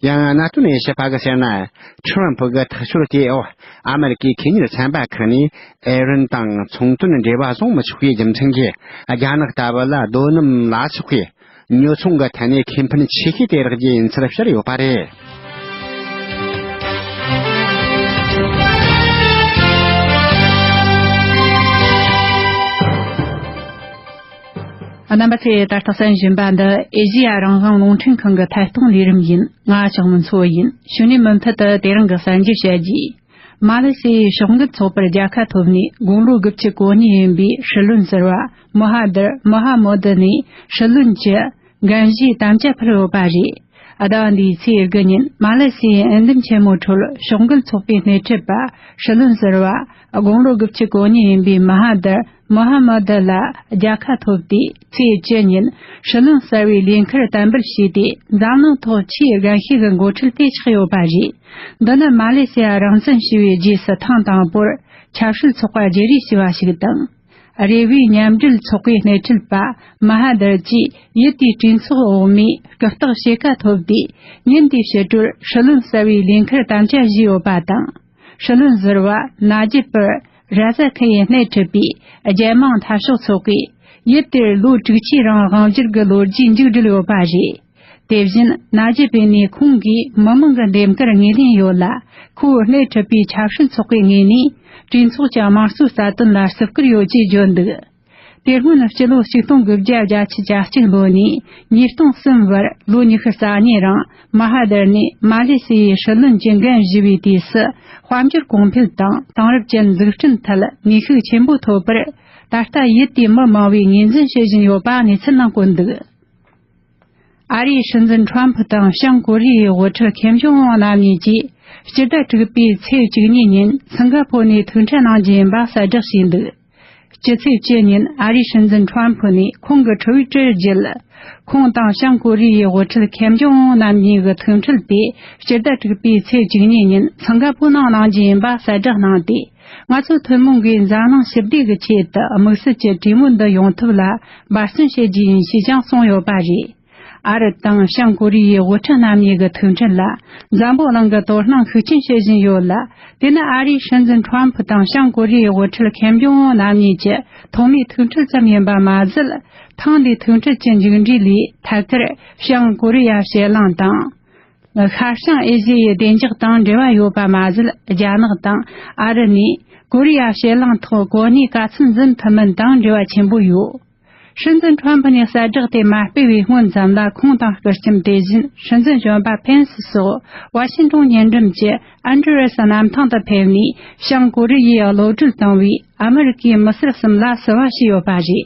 ཡང་གནད་དོན་དབྱེ་ཞིབ་པ་གིས་ཟེར་ན། ཁྲོམ་ཕུ་གི་ཐག་གཅོད་དེའི་འོག་ཨ་མེ་རི་ཀའི་ཁེ་གཉེར་ཚན་པ་ཁག་ནས་ཨེ་རན་དང་ཚོང་དོན་འབྲེལ་བ་བཟུང་མི་ཆོག་པའི་རྒྱུ་མཚན་གྱིས། རྒྱ་ནག་ལྟ་བུ་ལ་རྡོ་སྣུམ་ལ་སོགས་པའི་ཉོ་ཚོང་གི་ཐད་ནས་ཁེ་ཕན་ཆེ་ཤོས་དེ་རག་རྒྱུ་ཡིན་ཚུལ་བཤད་ཡོད་པ་རེད། རྣམ་པ་ཚོས་ད་ལྟ་གསན་བཞིན་པ་འདི་ཨེ་ཤེ་ཡ་རང་དབང་རླུང་འཕྲིན་ཁང་གི་ཐད་གཏོང་ལས་རིམ་ཡིན། ང་ཞག་མི་འཚོ་ཡིན། གཞུག་ནས་མུ་མཐུད་དུ་དེ་རིང་གི་གསར་འགྱུར་བཤད་རྒྱུ། མ་ལེ་སི་ཡའི་ཕྱོགས་འགལ་ཚོགས་པར་རྒྱལ་ཁ་ཐོབ་ནས་དགུང་ལོ་དགུ་བཅུ་གོ་གཉིས་ཡིན་པའི་སྲིད་བློན་ཟུར་པ་མོ་ཧ་དར་མོ་ཧ་མོ་དི་ནས་སྲིད་བློན་གྱི་འགན་བཞེས་དམ་བཅའ་ཕུལ་ཡོད་པ་རེད། ཟླ་བ་འདིའི་ཚེས་དགུ་ཉིན་མ་ལེ་སི་ཡའི་ཨེ་འདེམས་ཆེན་མོའི་ཁྲོད་ཕྱོགས་འགལ་ཚོགས་པའི་སྣེ་ཁྲིད་པ་སྲིད་བློན་ཟུར་པ་དགུང་ལོ་དགུ་བཅུ་གོ་གཉིས་ཡིན་པའི་མ་ཧ་དར་མོ་ཧ་མོ་དི་ལ་རྒྱལ་ཁ་ཐོབ་སྟེ། ཚེས་བཅུ་ཉིན་སྲིད་བློན་གསར་པའི་ལས་འཁུར་གཏན་འབེབས་བྱས་ཏེ། འཛམ་གླིང་ཐོག་ཆེས་རྒན་ཤོས་ཀྱི་འགོ་ཁྲིད་དེ་ཆགས་ཡོད་པ་རེད། འདི་ནི་མ་ལེ་སི་ཡ་རང་བཙན་ཞུ་བའི་རྗེས་སུ་ཐེངས་དང་པོར་ཆབ་སྲིད་ཚོགས་པ་བརྗེ་རེས་བྱས་པ་ཞིག་དང་། རེ་བའི་མཉམ་འབྲེལ་ཚོགས་པའི་སྣེ་ཁྲིད་པ་མ་ཧ་དར་གྱིས་ཡུལ་དེའི་གྲོས་ཚོགས་འོག་མའི་རྐུབ་སྟེགས་ཕྱེད་ཀ་ཐོབ་སྟེ། ཉིན་དེའི་ཕྱི་དྲོར་སྲིད་བློན་གསར་པའི་ལས་འཁུར་དམ་བཅའ་བཞེས་ཡོད་པ་དང་། སྲིད་བློན་ཟུར་པ་ན་ཇིབ་པར་ར་ཟ་ཁི་ཡིས་སྣེ་ཁྲིད་པའི་རྒྱལ་དམངས་འཐབ་ཕྱོགས་ཚོགས་པས་ཡུལ་དེར་ལོ་དྲུག་ཅུའི་རིང་དབང་སྒྱུར་གྱི་ལོ་རྒྱུས་མཇུག་བསྒྲིལ་ཡོད་པ་རེད། དེ་བཞིན་ན་ཇིབ་པེ་ནས་ཁོང་གིས་མི་མང་གི་འདེམས་ཀར་ངོས་ལེན་ཡོད་ལ། ཁོས་སྣེ་ཁྲིད་པའི་ཆབ་སྲིད་ཚོགས་པའི་ངོས་ནས་གྲོས་ཚོགས་ཀྱི་དམངས་གཙོའི་རྩ་དོན་ལ་བརྩི་བཀུར་ཡོད་ཅེས་བརྗོད་འདུག་དེ་སྔོན་སྤྱི་ལོ་ཆིག་སྟོང་དགུ་བརྒྱ་བརྒྱད་ཅུ་གྱ་གཅིག་ལོ་ནས་ཉིས་སྟོང་གསུམ་བར་ལོ་ཉི་ཤུ་རྩ་གཉིས་རིང་མ་ཧ་དར་ནས་མ་ལེ་སི་ཡའི་སྲིད་བློན་གྱི་འགན་བཞེས་པའི་དུས་སུ། དཔལ་འབྱོར་གོང་འཕེལ་དང་དེང་རབས་ཅན་འཛུགས་སྐྲུན་ཐད་ནུས་ཤུགས་ཆེན་པོ་ཐོབ་པར། ད་ལྟ་ཡུལ་དེའི་མི་མང་བས་ངོས་འཛིན་བྱེད་བཞིན་ཡོད་པ་གནས་ཚུལ་ནང་བཀོད་འདུག་ཨ་རིའི་སྲིད་འཛིན་ཁྲོམ་ཕུ་དང་བྱང་ཀོ་རི་ཡའི་དབུ་ཁྲིད་ཁེམ་ཇོང་ཨུན་རྣམ་གཉིས་ཀྱིས་སྤྱི་ཟླ་དྲུག་པའི་ཚེས་བཅུ་གཉིས་ཉིན་སིང་ག་ཕོར་ནས་ཐུག་འཕྲད་གནང་རྒྱུ་ཡིན་པ་གསལ་བསྒྲགས་བྱས་འདུག་སྤྱི་ཚེས་བཅུ་ཉིན་ཨ་རིའི་སྲིད་འཛིན་ཁྲོམ་ཕུ་ནས་ཁོང་གི་ཊི་ཝི་ཊར་བརྒྱུད། ཁོང་དང་བྱང་ཀོ་རི་ཡའི་དབུ་ཁྲིད་ཁེམ་ཇོང་ཨུན་རྣམ་གཉིས་ཀྱི་ཐུག་འཕྲད་དེ་སྤྱི་ཟླ་དྲུག་པའི་ཚེས་བཅུ་གཉིས་ཉིན་སིང་ག་ཕོར་ནང་གནང་རྒྱུ་ཡིན་པ་གསལ་བསྒྲགས་གནང་སྟེ། ང་ཚོ་ཐུན་མོང་གིས་འཛམ་གླིང་ཞི་བདེ་གི་ཆེད་དུ་དམིགས་བསལ་གྱི་གྲོས་མོལ་འདི་ཡོང་ཐབས་ལ་འབད་བརྩོན་བྱེད་རྒྱུ་ཡིན་ཞེས་ཀྱང་གསུངས་ཡོད་པ་རེད། ཨ་རི་དང་བྱང་ཀོ་རི་ཡའི་དབུ་ཁྲིད་རྣམ་གཉིས་ཀྱི་ཐུག་འཕྲད་ལ་འཛམ་བུ་གླིང་གིས་དོ་སྣང་ཤུགས་ཆེན་བྱེད་བཞིན་ཡོད་ལ། དེ་ནི་ཨ་རིའི་སྲིད་འཛིན་ཁྲོམ་ཕུ་དང་བྱང་ཀོ་རི་ཡའི་དབུ་ཁྲིད་ཁེམ་ཇོང་ཨུན་རྣམ་གཉིས་ཀྱི་ཐོག་མའི་ཐུག་འཕྲད་ཙམ་ཡིན་པ་མ་ཟད། ཐེངས་འདིའི་ཐུག་འཕྲད་ཀྱི་མཇུག་འབྲས་ལས་ཐད་ཀར་བྱང་ཀོ་རི་ཡ་ཕྱེད་གླིང་དང་། ཤར་བྱང་ཨེ་ཤི་ཡའི་བདེ་འཇགས་དང་འབྲེལ་བ་ཡོད་པ་མ་ཟད། རྒྱ་ནག་དང་ཨ་རི་ནས་ཀོ་རི་ཡ་ཕྱེད་གླིང་ཐོག་གོ་གནས་ག་ཚོད་འཛིན་ཐུབ་མིན་དང་འབྲེལ་བ་ཆེན་པོ་ཡོད། སྲིད་འཛིན་ཁྲོམ་ཕུ་ནས་གསལ་བསྒྲགས་དེ་མ་སྤེལ་བའི་སྔོན་ཙམ་ལ། ཁོང་དང་སྐུ་ལྕམ་དེ་བཞིན་སྲིད་འཛིན་གཞོན་པ་ཕེན་སི་སོགས་ཝ་ཤིང་ཏོན་ཉེ་འགྲམ་གྱི་ཨན་ཌི་རེ་སི་གནམ་ཐང་དུ་ཕེབས་ནས། བྱང་ཀོ་རི་ཡས་གློད་གྲོལ་བཏང་བའི་ཨ་མི་རི་ཀའི་མི་སེར་གསུམ་ལ་བསུ་བ་ཞུས་ཡོད་པ་རེད།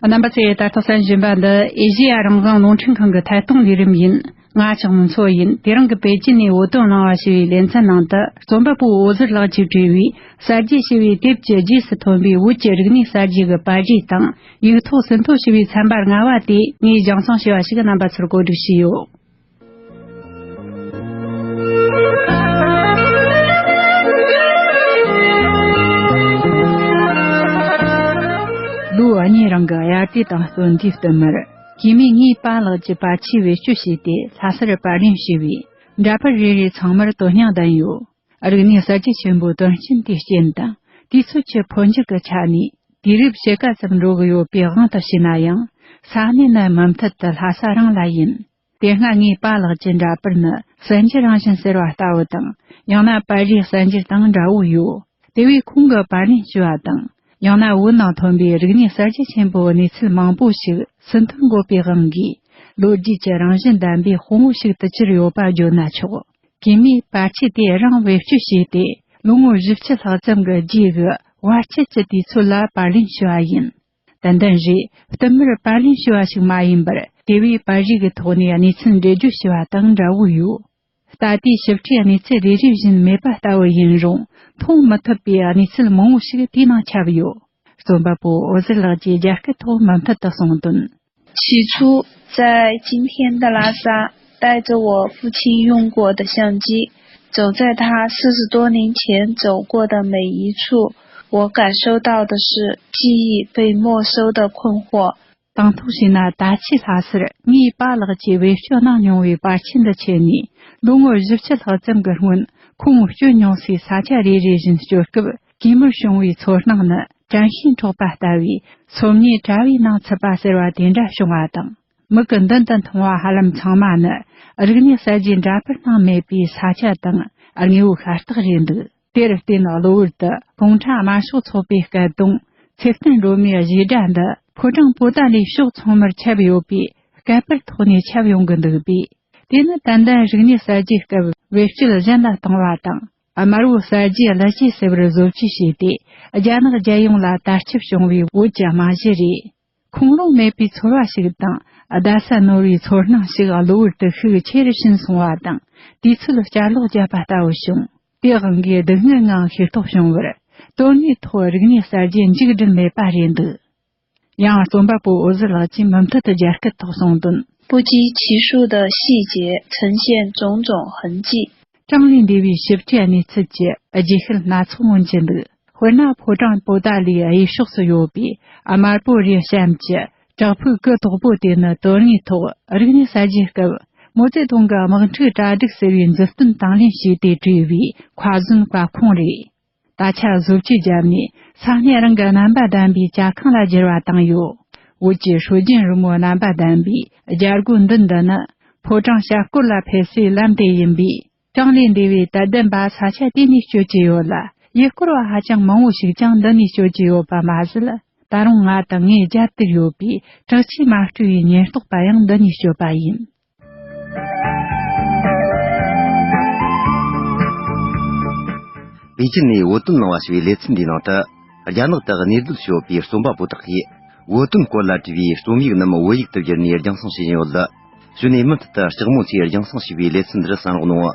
རྣམ་པ་ཚོས་ད་ལྟ་གསན་བཞིན་པ་འདི་ཨེ་ཤེ་ཡ་རང་དབང་རླུང་འཕྲིན་ཁང་གི་ཐད་གཏོང་ལས་རིམ་ཡིན། ང་ལྕགས་མོ་མཚོ་ཡིན། དེ་རིང་གི་པེ་ཅིན་ནས་བོད་དོན་གླེང་བ་ཞེས་པའི་ལེ་ཚན་ནང་དུ། རྩོམ་པ་པོ་འོད་ཟེར་ལགས་ཀྱིས་བྲིས་པའི་གསར་བརྗེ་ཞེས་པའི་དེབ་ཀྱི་རྗེས་སུ་ཐོན་པའི་བོད་ཀྱི་རིག་གནས་གསར་བརྗེ་གི་པར་རིས་དང་། ཡིག་ཐོག་ཟིན་ཐོ་ཞེས་པའི་ཚན་པ་ལྔ་བ་དེ་ངས་སྦྱང་བརྩོན་བྱས་པ་ཞིག་རྣམ་པ་ཚོར་གོ་སྒྲིག་བྱས་ཡོད། ལོ་གཉིས་རིང་གི་དབྱར་དུས་དང་སྟོན་དུས་བསྟུད་མར། སྐྱེས་དམན་ངའི་པཱ་ལགས་ཀྱི་པར་ཆས་བེད་སྤྱོད་བྱས་ཏེ། ལྷ་སར་པར་ལེན་བྱས་པས། འདྲ་པར་རེ་རེ་ཚང་མར་དོན་སྙིང་ལྡན་ཡོད། རིག་གནས་གསར་བརྗེ་ཆེན་པོའི་དོན་རྐྱེན་དེའི་རྐྱེན་དང་། དུས་ཚོད་ཀྱི་འཕོ་འགྱུར་གྱི་ཆ་ནས། དུས་རབས་ཕྱེད་ཀ་ཙམ་འགྲོ་གི་ཡོད་པའི་དབང་དུ་བྱས་ན་ཡང་། ས་གནས་ནི་མུ་མཐུད་དུ་ལྷ་ས་རང་ལ་ཡིན། དེ་སྔ་ངའི་པཱ་ལགས་ཀྱི་འདྲ་པར་ནི་གསར་འགྱུར་རང་བཞིན་ཟེར་བ་ལྟ་བུ་དང་། ཡང་ན་པར་རིས་གསར་འགྱུར་དང་འདྲ་བོ་ཡོད། དེ་བས་ཁོང་གི་པར་ལེན་ཞུ་བ་དང་ ཡང་ན་བོད་ནང་ཐོན་པའི་རིག་གནས་གསར་བརྗེ་ཆེན་པོའི་གནས་ཚུལ་མང་པོ་ཞིག་ཟིན་ཐོར་འགོད་པའི་དབང་གིས། ལོ་རྒྱུས་ཀྱི་རང་བཞིན་ལྡན་པའི་དཔང་པོ་ཞིག་ཏུ་གྱུར་ཡོད་པ་བརྗོད་ན་ཆོག་གེགས་མེད་པར་ཆས་དེ་རང་བེད་སྤྱོད་བྱས་ཏེ། ལོ་ངོ་བཞི་བཅུ་ལྷག་ཙམ་གྱི་རྗེས་ཀྱི་བར་ཆད་ཀྱི་དུས་ཚོད་ལ་པར་ལེན་ཞུ་བ་ཡིན། ཏན་ཏན་རེད། བསྟུད་མར་པར་ལེན་ཞུ་བ་ཞིག་མ་ཡིན་པར། དེ་བས་པར་རིས་ཀྱི་ཐོག་ནས་གནས་ཚུལ་འགྲེལ་བརྗོད་ཞུ་བ་དང་འདྲ་བོ་ཡོད། ད་ལྟའི་ཞིབ་ཕྲའི་གནས་ཚུལ་རེ་རེ་བཞིན་མེད་པ་ལྟ་བུ་ཡིན་རུང་། མཐོང་མི་ཐུབ་པའི་གནས་ཚུལ་མང་བོ་ཞིག་དེའི་ནང་ཁྱབ་ཡོད། རྩོམ་པ་པོ་འོད་ཟེར་ལགས་ཀྱིས་རྒྱ་སྐད་ཐོག་མུ་མཐུད་དུ་གསུངས་དོན། 起初，在今天的拉萨，带着我父亲用过的相机，走在他四十多年前走过的每一处，我感受到的是记忆被没收的困惑。 དང་ཐོག་བྱས་ན། ད་ཆའི་ལྷ་སར་ངའི་པཱ་ལགས་ཀྱིས་བེད་སྤྱོད་གནང་མྱོང་བའི་པར་ཆས་འདི་ཁྱེར་ནས། ལོ་ངོ་བཞི་བཅུ་ལྷག་ཙམ་གྱི་སྔོན་ཁོང་བསྐྱོད་མྱོང་སའི་ས་ཆ་རེ་རེ་བཞིན་བསྐྱོད་སྐབས། གེགས་མེད་བྱུང་བའི་ཚོར་སྣང་ནི་དྲན་ཤེས་འཕྲོག་པ་ལྟ་བུའི་སོམ་ཉིའི་དྲ་བའི་ནང་ཚུད་པ་ཟེར་བ་དེ་འདྲ་བྱུང་བ་དང་། མིག་གི་མདུན་དུ་མཐོང་བ་ཧ་ལམ་ཚང་མ་ནི། རིག་གནས་གསར་བརྗེ་འདྲ་པར་སྣང་མེད་པའི་ས་ཆ་དང་། དངོས་པོ་ཤ་སྟག་རེད་འདུག་དེར་བརྟེན། གློ་བུར་དུ་གུང་ཁྲན་དམར་ཤོག་ཚོགས་པའི་སྐད་གདངས། ཚེ་བརྟན་སྒྲོལ་མའི་གཞས་སྒྲ་འདི་ཕོ་བྲང་པོ་ཏཱ་ལའི་ཕྱོགས་ཚང་མར་ཁྱབ་ཡོད་པའི་སྐད་པར་ཐོག་ནས་ཁྱབ་ཡོང་གི་འདུག་པས། དེ་ནི་ཏན་ཏན་རིག་གནས་གསར་བརྗེའི་སྐབས་བེད་སྤྱོད་གཞན་ལ་བཏང་བ་དང་། དམར་པོ་གསར་བརྗེའི་གླུ་གཞས་ཟེར་བར་བཟོ་བཅོས་བྱས་ཏེ། རྒྱ་ནག་རྒྱལ་ཡོངས་ལ་དར་ཁྱབ་བྱུང་བའི་བོད་ཀྱི་རྨང་གཞི་རེད། ཁུངས་ལུང་མེད་པའི་ཚོར་བ་ཞིག་དང་། བརྡ་ས་ནོར་བའི་ཚོར་སྣང་ཞིག་གློ་བུར་དུ་ཤུགས་ཆེ་རུ་ཕྱིན་སོང་བ་དང་། དུས་ཚོད་བསྐྱར་ལོག་བརྒྱབ་པ་ལྟ་བུ་བྱུང་། དེའི་དབང་གིས་སྡུག་བསྔལ་ངང་ཤེས་རྟོགས་བྱུང་བར། དོན་དངོས་ཐོག་རིག་གནས་གསར་བརྗེ་མཇུག་སྒྲིལ་མེད་པ་རེད་འདུག་ཡང་རྩོམ་པ་པོ་འོད་ཟེར་ལགས་ཀྱིས་མུ་མཐུད་དུ་རྒྱ་སྐད་ཐོག་གསུངས་དོན། 不计其数的细节呈现种种痕迹。 གྲངས་ལས་འདས་པའི་ཞིབ་ཕྲའི་གནས་ཚུལ་གྱི་རྗེས་ཤུལ་སྣ་ཚོགས་མངོན་གྱི་འདུག་དཔེར་ན། ཕོ་བྲང་པོ་ཏཱ་ལའི་གཡས་ཕྱོགས་སུ་ཡོད་པའི་དམར་པོ་རི་གཤམ་གྱི་བྲག་ཕུག་གུ་དོག་པོ་དེ་ནི། དོན་དངོས་ཐོག་རིག་གནས་གསར་བརྗེའི་སྐབས་མའོ་ཙེ་ཏུང་གི་དམག་འཁྲུག་གྲ་སྒྲིག་ཟེར་བའི་མཛུབ་སྟོན་དང་ལེན་བྱས་ཏེ་བྲིས་པའི་ཁ་ཟོན་བཀའ་ཁུངས་རེད། ད་ཆ་བཟོ་བཅོས་བརྒྱབ་ནས། ས་གནས་རང་གི་རྣམ་པ་ལྡན་པའི་ཇ་ཁང་ལ་བསྒྱུར་བ་བཏང་ཡོད། བོད་ཀྱི་སྲོལ་རྒྱུན་རི་མོའི་རྣམ་པ་ལྡན་པའི་རྒྱལ་སྒོ་མདུན་འདི་ནི། ཕོ་བྲང་ཞབས་སྐོར་ལ་ཕེབས་སའི་ལམ་དེ་ཡིན་པས། གྲངས་ལས་འདས་པའི་དད་ལྡན་པ་ས་ཆ་དེ་ནས་བསྐྱོད་ཀྱི་ཡོད་ལ། ཡུལ་སྐོར་བ་ཧ་ཅང་མང་བོ་ཞིག་ཀྱང་འདི་ནས་བསྐྱོད་ཀྱི་ཡོད་པ་མ་ཟད། ད་རུང་ང་དང་ངའི་རྒྱབ་དེར་ཡོད་པའི་བྲག་ཆས་མ་སྤྲོས་པའི་ཉེན་རྟོག་པ་ཡང་འདི་ནས་བསྐྱོད་པ་ཡིན། པེ་ཅིན་ནས་བོད་དོན་གླེང་བ་ཞེས་པའི་ལེ་ཚན་འདིའི་ནང་དུ། རྒྱ་ནག་ཏུ་གནས་སྡོད་བྱེད་པའི་རྩོམ་པ་པོ་དག་གིས། བོད་དོན་སྐོར་ལ་བྲིས་པའི་རྩོམ་ཡིག་རྣམས་བོད་ཡིག་ཏུ་བསྒྱུར་ནས་རྒྱང་སྲིང་བྱེད་བཞིན་ཡོད། གཞུག་ནས་མུ་མཐུད་དུ་ལྕགས་མོ་ཚོས་རྒྱང་སྲིང་བྱས་པའི་ལེ་ཚན་འདིར་གསན་རོགས་གནང་།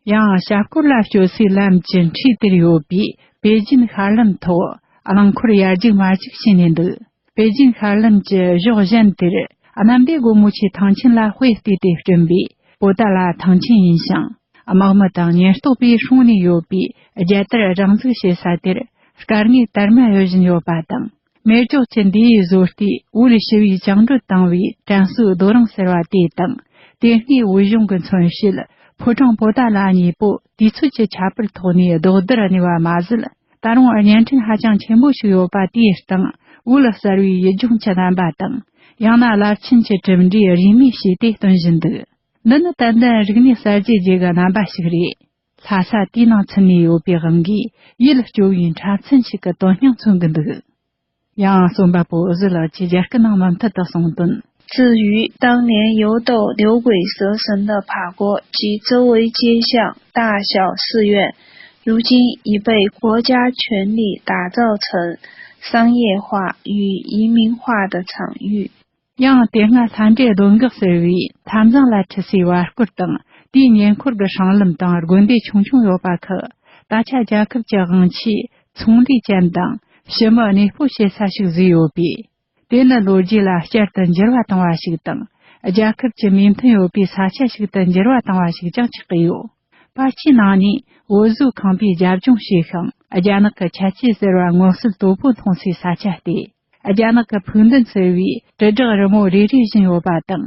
ཡང་ཞབས་སྐོར་ལ་བསྐྱོད་སའི་ལམ་གྱི་འཁྲིས་དེར་ཡོད་པའི་པེ་ཅིན་ཤར་ལམ་ཐོག་རླངས་འཁོར་ཡར་རྒྱུག་མར་རྒྱུག་བྱས་ནས་འདུག་པེ་ཅིན་ཤར་ལམ་གྱི་གཞོགས་གཞན་དེར། གནམ་བདེ་སྒོ་མོ་ཆེའི་ཐང་ཆེན་ལ་དཔེ་བལྟས་ཏེ་བསྐྲུན་པའི་པོ་ཏཱ་ལ་ཐང་ཆེན་ཡིན་ཞིང་། དམག་མི་དང་ཉེན་རྟོག་པས་སྲུང་ནས་ཡོད་པའི་རྒྱལ་དར་སྒྲེང་འཛུགས་བྱེད་ས་དེར། སྐར་ལྔའི་དར་མ་གཡོ་བཞིན་ཡོད་པ་དང་། མེ་སྒྱོགས་ཀྱི་མདེའུ་བཟོ་ལྟའི་བོད་ཞི་བའི་བཅིངས་འགྲོལ་བཏང་བའི་དྲན་གསོའི་རྡོ་རིང་ཟེར་བ་དེ་དང་། དེ་སྔའི་བོད་གཞུང་གི་མཚོན་བྱེད་ཕོ་བྲང་པོ་ཏཱ་ལ་གཉིས་པོ་དུས་ཚོད་ཀྱི་ཁྱད་པར་ཐོག་ནས་ལྡོག་བསྡུར་གནས་པ་མ་ཟད། ད་རུང་བརྙན་འཕྲིན་ཧ་ཅང་ཆེན་པོ་ཞིག་ཡོད་པ་དེའི་སྟེང་། བོད་གསར་བའི་ཡུལ་ལྗོངས་ཀྱི་རྣམ་པ་དང་། ཡང་ན་རླབས་ཆེན་གྱི་གྲུབ་འབྲས་རིས་མེད་བྱས་ཏེ་སྟོན་བཞིན་འདུག་འདི་ནི་ཏན་ཏན་རིག་གནས་གསར་བརྗེ་རྗེས་ཀྱི་རྣམ་པ་ཞིག་རེད། ལྷ་ས་དེའི་ནང་ཚུད་ནས་ཡོད་པའི་དབང་གིས། ཡིད་སྐྱོ་བའི་འཁྲབ་ཚན་ཞིག་གི་དོན་སྙིང་མཚོན་གྱི་འདུག་ཡང་རྩོམ་པ་པོ་འོད་ཟེར་ལགས་ཀྱིས་རྒྱ་སྐད་ནང་མུ་མཐུད་དུ་གསུངས་དོན། 至于当年游斗牛鬼蛇神的爬过街巷，大小寺院，如今已被国家全力打造成商业化与移民化的场域。 ཡང་དེ་སྔ་ལྷ་འདྲེ་གདོན་འགག་ཟེར་བའི་མཐའ་མཚམས་ལ་འཁྲིད་སའི་བར་སྐོར་དང་། དེའི་ཉེ་འཁོར་གྱི་སྲང་ལམ་དང་དགོན་སྡེ་ཆུང་ཆུང་ཡོད་པ་ཁག་ད་ཆ་རྒྱལ་ཁབ་ཀྱི་དབང་ཆའི་ཚོང་ལས་ཅན་དང་ཕྱི་མི་གནས་སྤོ་བྱེད་ས་ཞིག་བཟོས་ཡོད་པས། དེ་ནི་ལོ་རྒྱུས་ལ་བསྐྱར་དུ་འགྱུར་བ་བཏང་བ་ཞིག་དང་། རྒྱལ་ཁབ་ཀྱི་མོས་མཐུན་ཡོད་པའི་ས་ཆ་ཞིག་ཏུ་འགྱུར་བ་བཏང་བ་ཞིག་ཀྱང་ཆགས་ཀྱི་ཡོད། པར་ཆས་ནང་ནས་བོད་བཟོའི་ཁང་པའི་རྒྱབ་ལྗོངས་ཞེས་ཤིང་། རྒྱ་ནག་གི་ཁྱད་ཆོས་ཟེར་བ་མངོན་གསལ་དོད་པོ་མཐོང་སའི་ས་ཆ་སྟེ། རྒྱ་ནག་གི་ཕུགས་འདུན་ཟེར་བའི་དྲིལ་བསྒྲགས་རི་མོ་རེ་རེ་བཞིན་ཡོད་པ་དང་།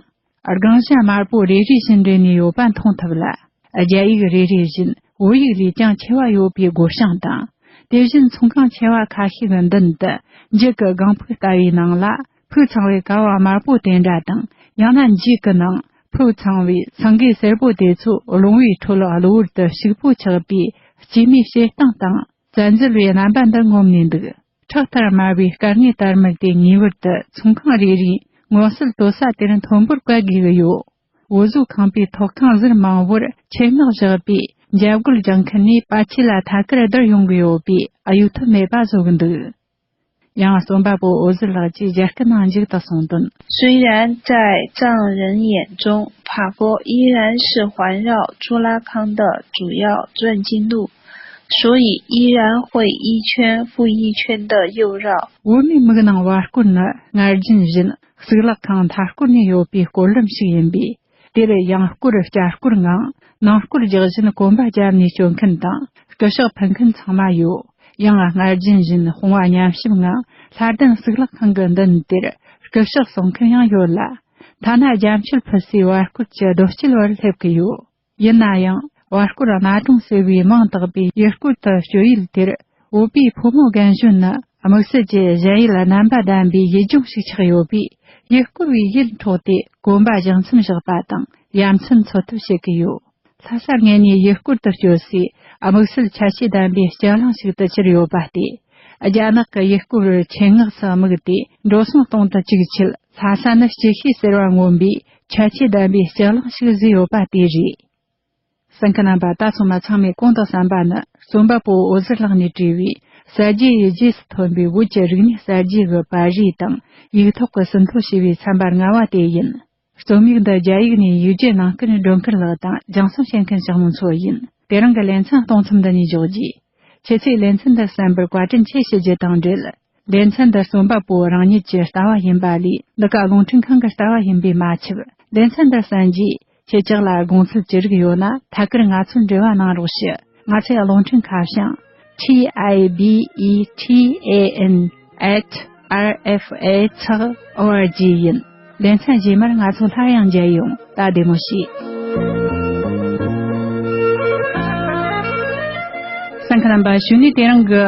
རྒང་བཞིན་དམར་པོ་རེ་རེ་བཞིན་འདྲེས་ནས་ཡོད་པ་མཐོང་ཐུབ་ལ། རྒྱ་ཡིག་རེ་རེ་བཞིན་བོད་ཡིག་ལས་ཀྱང་ཆེ་བ་ཡོད་པའི་སྒོ་བྱང་དང་། དེ་བཞིན་ཚོང་ཁང་ཆེ་བ་ཁ་ཤས་ཀྱི་མདུན་དུ་འགྱིག་གི་ལྒང་ཕུག་ལྟ་བུའི་ནང་ལ། ཕུག་ཚང་བའི་ཀ་བ་དམར་པོ་དེ་འདྲ་དང་། ཡང་ན་འགྱིག་གི་ནང་ ཕུགས་འཚང་བའི་སེང་གེ་སེར་པོ་དེ་ཚོ་རླུང་བུའི་ཁྲོད་གློ་བུར་དུ་ཕྱུག་པོ་ཆགས་པའི་སྐྱེད་མོས་བྱེད་སྟངས་དང་། བཙན་འཛུལ་བའི་རྣམ་པ་འདི་ངོམ་ནས་འདུག། ཁྲག་ལྟར་དམར་བའི་སྐར་ལྔའི་དར་དམར་དེ་ངེས་པར་དུ་ཚོང་ཁང་རེ་རེའི་མངོན་གསལ་དོད་ས་དེར་མཐོན་པོར་བཀལ་དགོས་ཀྱི་ཡོད། འོ་བཟོ་ཁང་པའི་ཐོག་ཁང་ཟུར་མང་བོར་ཆེད་མངགས་བཞག་པའི་འཇབ་རྒོལ་རྒྱག་མཁན་ནས་པ་ཆེ་ལ་ཐད་ཀར་བརྡར་ཡོང་གི་ཡོད་པས་གཡོལ་ཐབས་མེད་པ་བཟོ་གི་འདུག། ཡང་རྩོམ་པ་པོ་འོད་ཟེར་ལགས་ཀྱིས་རྒྱ་སྐད་ནང་མཇུག་ཏུ་གསུངས་དོན། 虽然在藏人眼中，帕波依然是环绕朱拉康的主要转经路，所以依然会一圈又一圈地绕。 བོད་མིའི་མིག་ནང་བར་སྐོར་ནི་སྔར་རྒྱུན་བཞིན་གཙུག་ལག་ཁང་མཐའ་སྐོར་ནས་ཡོད་པའི་སྐོར་ལམ་ཞིག་ཡིན་པས། དེར་ཡང་སྐོར་བསྐྱར་སྐོར་ངང་ནང་སྐོར་རྒྱག་བཞིན་གོམ་པ་བརྒྱབ་ནས་སྐྱོད་མཁན་དང་སྐུ་ཞབས་ཕུལ་མཁན་ཚང་མ་ཡོད། ཡང་སྔར་རྒྱུན་བཞིན་དཔུང་བ་མཉམ་གཤིབ་ངང་ལྷ་ལྡན་གཙུག་ལག་ཁང་གི་མདུན་དེར་སྐུ་ཞབས་གསུང་མཁན་ཡང་ཡོད་ལ། ཐ་ན་རྒྱ་མཆོད་ཕུལ་སའི་བར་སྐོར་གྱི་རྡོ་སྐྱིལ་བར་སླེབས་ཀྱི་ཡོད། ཡིན་ན་ཡང་བར་སྐོར་གནའ་གྲོང་ཟེར་བའི་མིང་བཏགས་པའི་ཡུལ་སྐོར་དུ་སྐྱོད་ཡུལ་དེར། བོད་པའི་ཕོ་མོ་རྒན་གཞོན་ནི་དམིགས་བསལ་གྱི་གཞན་ཡུལ་རྣམ་པ་ལྡན་པའི་ཡུལ་ལྗོངས་ཤིག་ཆགས་ཡོད་པས། ཡུལ་སྐོར་བའི་ཡུལ་འཕྲོག་སྟེ་གོམ་པ་རྒྱག་མཚམས་བཞག་པ་དང་ཡ་མཚན་འཚོལ་ཐབས་བྱེད་ཀྱི་ཡོད། ལྷ་ས་ངོས་ནས་ཡུལ་སྐོར་དུ་སྐྱོད་སའི་དམིགས་བསལ་ཁྱད་ཆོས་ལྡན་པའི་སྤྱན་གླིང་ཞིག་ཏུ་གྱུར་ཡོད་པ་སྟེ། རྒྱ་ནག་གི་ཡུལ་སྐོར་བར་ཆེད་མངགས་སུ་དམིགས་ཏེ་འགྲོ་སོང་གཏོང་དུ་བཅུག་ཆེད། ལྷ་ས་ནི་སྐྱེ་ཤི་ཟེར་བ་མངོན་པའི་ཁྱད་ཆོས་ལྡན་པའི་སྤྱན་གླིང་ཞིག་བཟོས་ཡོད་པ་དེ་རེད། གསན་མཁན་རྣམ་པ། ད་ཚང་མ་ཚང་མས་གོང་དུ་གསན་པ་ནི་རྩོམ་པ་པོ་འོད་ཟེར་ལགས་ནས་བྲིས་པའི་གསར་བརྗེ་ཡི་རྗེས་སུ་ཐོན་པའི་བོད་ཀྱི་རིག་གནས་གསར་བརྗེ་གི་པར་རིས་དང་ཡིག་ཐོག་གི་ཟིན་ཐོ་ཞེས་པའི་ཚན་པ་ལྔ་བ་དེ་ཡིན། རྩོམ་ཡིག་འདི་རྒྱ་ཡིག་ནས་ཡིག་རྒྱུགས་གནང་མཁན་སྒྲོལ་དཀར་ལགས་དང་རྒྱང་སྲིང་བྱེད་མཁན་ཞྭ་མོ་མཚོ་ཡིན། དེ་རིང་གི་ལེ་ཚན་གཏོང་མཚམས་འདི་ནས་འཇོག་རྒྱུ། ཁྱེད་ཚོས་ལེ་ཚན་འདི་གསན་པར་བཀའ་དྲིན་ཆེ་ཞུ་རྒྱུ་དང་འབྲེལ། ལེ་ཚན་འདི་རྩོམ་པ་པོ་རང་ཉིད་ཀྱི་ལྟ་བ་ཡིན་པ་ལས་འདི་ག་རླུང་འཕྲིན་ཁང་གི་ལྟ་བ་ཡིན་པས་མ་ཆགས། ལེ་ཚན་འདི་གསན་རྗེས་ཁྱེད་ཅག་ལ་དགོངས་ཚུལ་ཅི་རིགས་ཡོད་ན་ཐད་ཀར་ང་ཚོར་འབྲེལ་བ་གནང་རོགས་ཞུ། ང་ཚོའི་རླུང་འཕྲིན་ཁ་བྱང་T I B E T A N at R F A ཚེག O R G ཡིན། ལེ་ཚན་རྗེས་མར་ང་ཚོ་སླར་ཡང་མཇལ་ཡོང་། ད་བདེ་མོ་བྱོས། གསན་མཁན་རྣམ་པ། གཞུག་ནས་དེ་རིང་གི་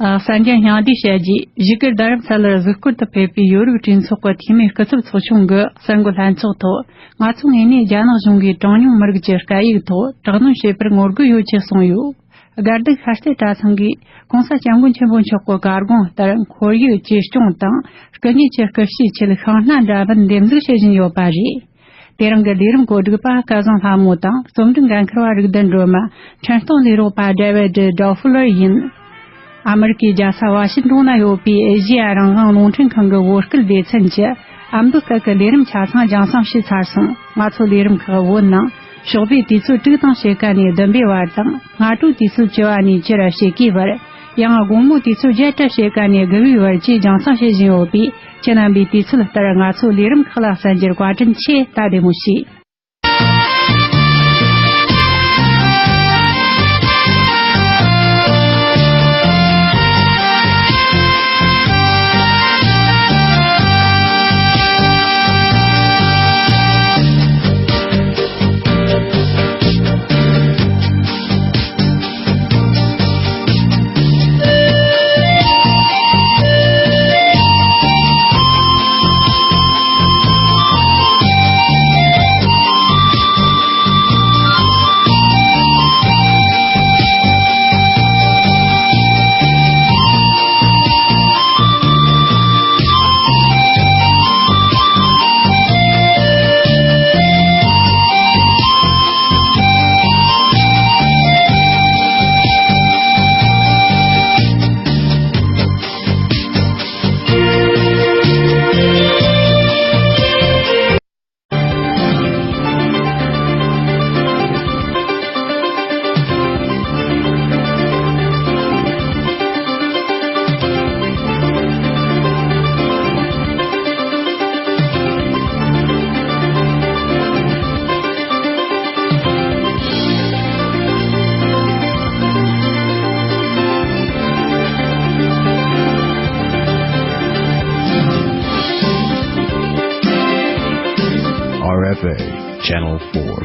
ཨ། གསར་འགྱུར་སྙིང་བསྡུས་བཤད་རྗེས། བཞུགས་སྒར་རྡ་རམ་ས་ལར་གཟིགས་སྐོར་དུ་ཕེབས་པའི་ཡོ་རོབ་གྲོས་ཚོགས་ཀྱི་འཐུས་མི་སྐུ་ཚབ་ཚོགས་ཆུང་གི་གསར་འགོད་ལྷན་ཚོགས་ཐོག་ང་ཚོའི་ངོས་ནས་རྒྱ་ནག་གཞུང་གིས་གྲངས་ཉུང་མི་རིགས་ཀྱི་སྐད་ཡིག་ཐོག་དྲག་གནོན་བྱེད་པར་ངོ་རྒོལ་ཡོད་ཅེས་གསུངས་ཡོད། དགའ་སྡུག་ཤར་རྩེ་གྲྭ་ཚང་གིས་༸གོང་ས་༸སྐྱབས་མགོན་ཆེན་པོ་མཆོག་གི་བཀའ་དགོངས་ལྟར་ཁོར་ཡུག་གཅེས་སྐྱོང་དང་སྐུ་ངལ་གྱི་སྐུལ་ཞིང་ཆེད་ཤིང་སྣ་འདྲ་མིན་འདེབས་འཛུགས་བྱེད་བཞིན་ཡོད་པ་རེད། དེ་རིང་གི་ལས་རིམ་གོ་སྒྲིག་པ་སྐལ་བཟང་ལྷ་མོ་དང་རྩོམ་སྒྲིག་འགན་འཁུར་བ་རིག་ལྡན་སྒྲོལ་མ། འཕྲིན་གཏོང་ལས་རོགས་པ་ཌེ་ཝིཌ་ཌོ་ཧྥུ་ལར་ཡིན། ཨ་མི་རི་ཀའི་རྒྱལ་ས་ཝ་ཤིང་ཏོན་ན་ཡོད་པའི་ཨེ་ཤེ་ཡ་རང་དབང་རླུང་འཕྲིན་ཁང་གི་བོད་སྐད་སྡེ་ཚན་གྱི་ཨ་མདོ་སྐད་ཀྱི་ལས་རིམ་ཆ་ཚང་རྒྱང་སྲིང་བྱས་ཚར་སོང་། ང་ཚོ་ལས་རིམ་ཁག་བོད་ནང་ཞོགས་པའི་དུས་ཚོད་དྲུག་དང་ཕྱེད་ཀ་ནས་བདུན་པའི་བར་དང་། སྔ་དྲོའི་དུས་ཚོད་བཅུ་པ་ནས་བཅུ་ར་ཕྱེད་ཀའི་བར། ཡང་དགོང་མོའི་དུས་ཚོད་བརྒྱད་དང་ཕྱེད་ཀ་ནས་དགུ་པའི་བར་བཅས་རྒྱང་སྲིང་བྱེད་བཞིན་ཡོད་པས། ཁྱེད་རྣམ་པས་དུས་ཚོད་ལྟར་ང་ཚོའི་ལས་རིམ་ཁག་ལ་གསན་རྒྱུར་བཀའ་དྲིན་ཆེ། ད་བདེ་མོ་བྱོས། R F A Channel four.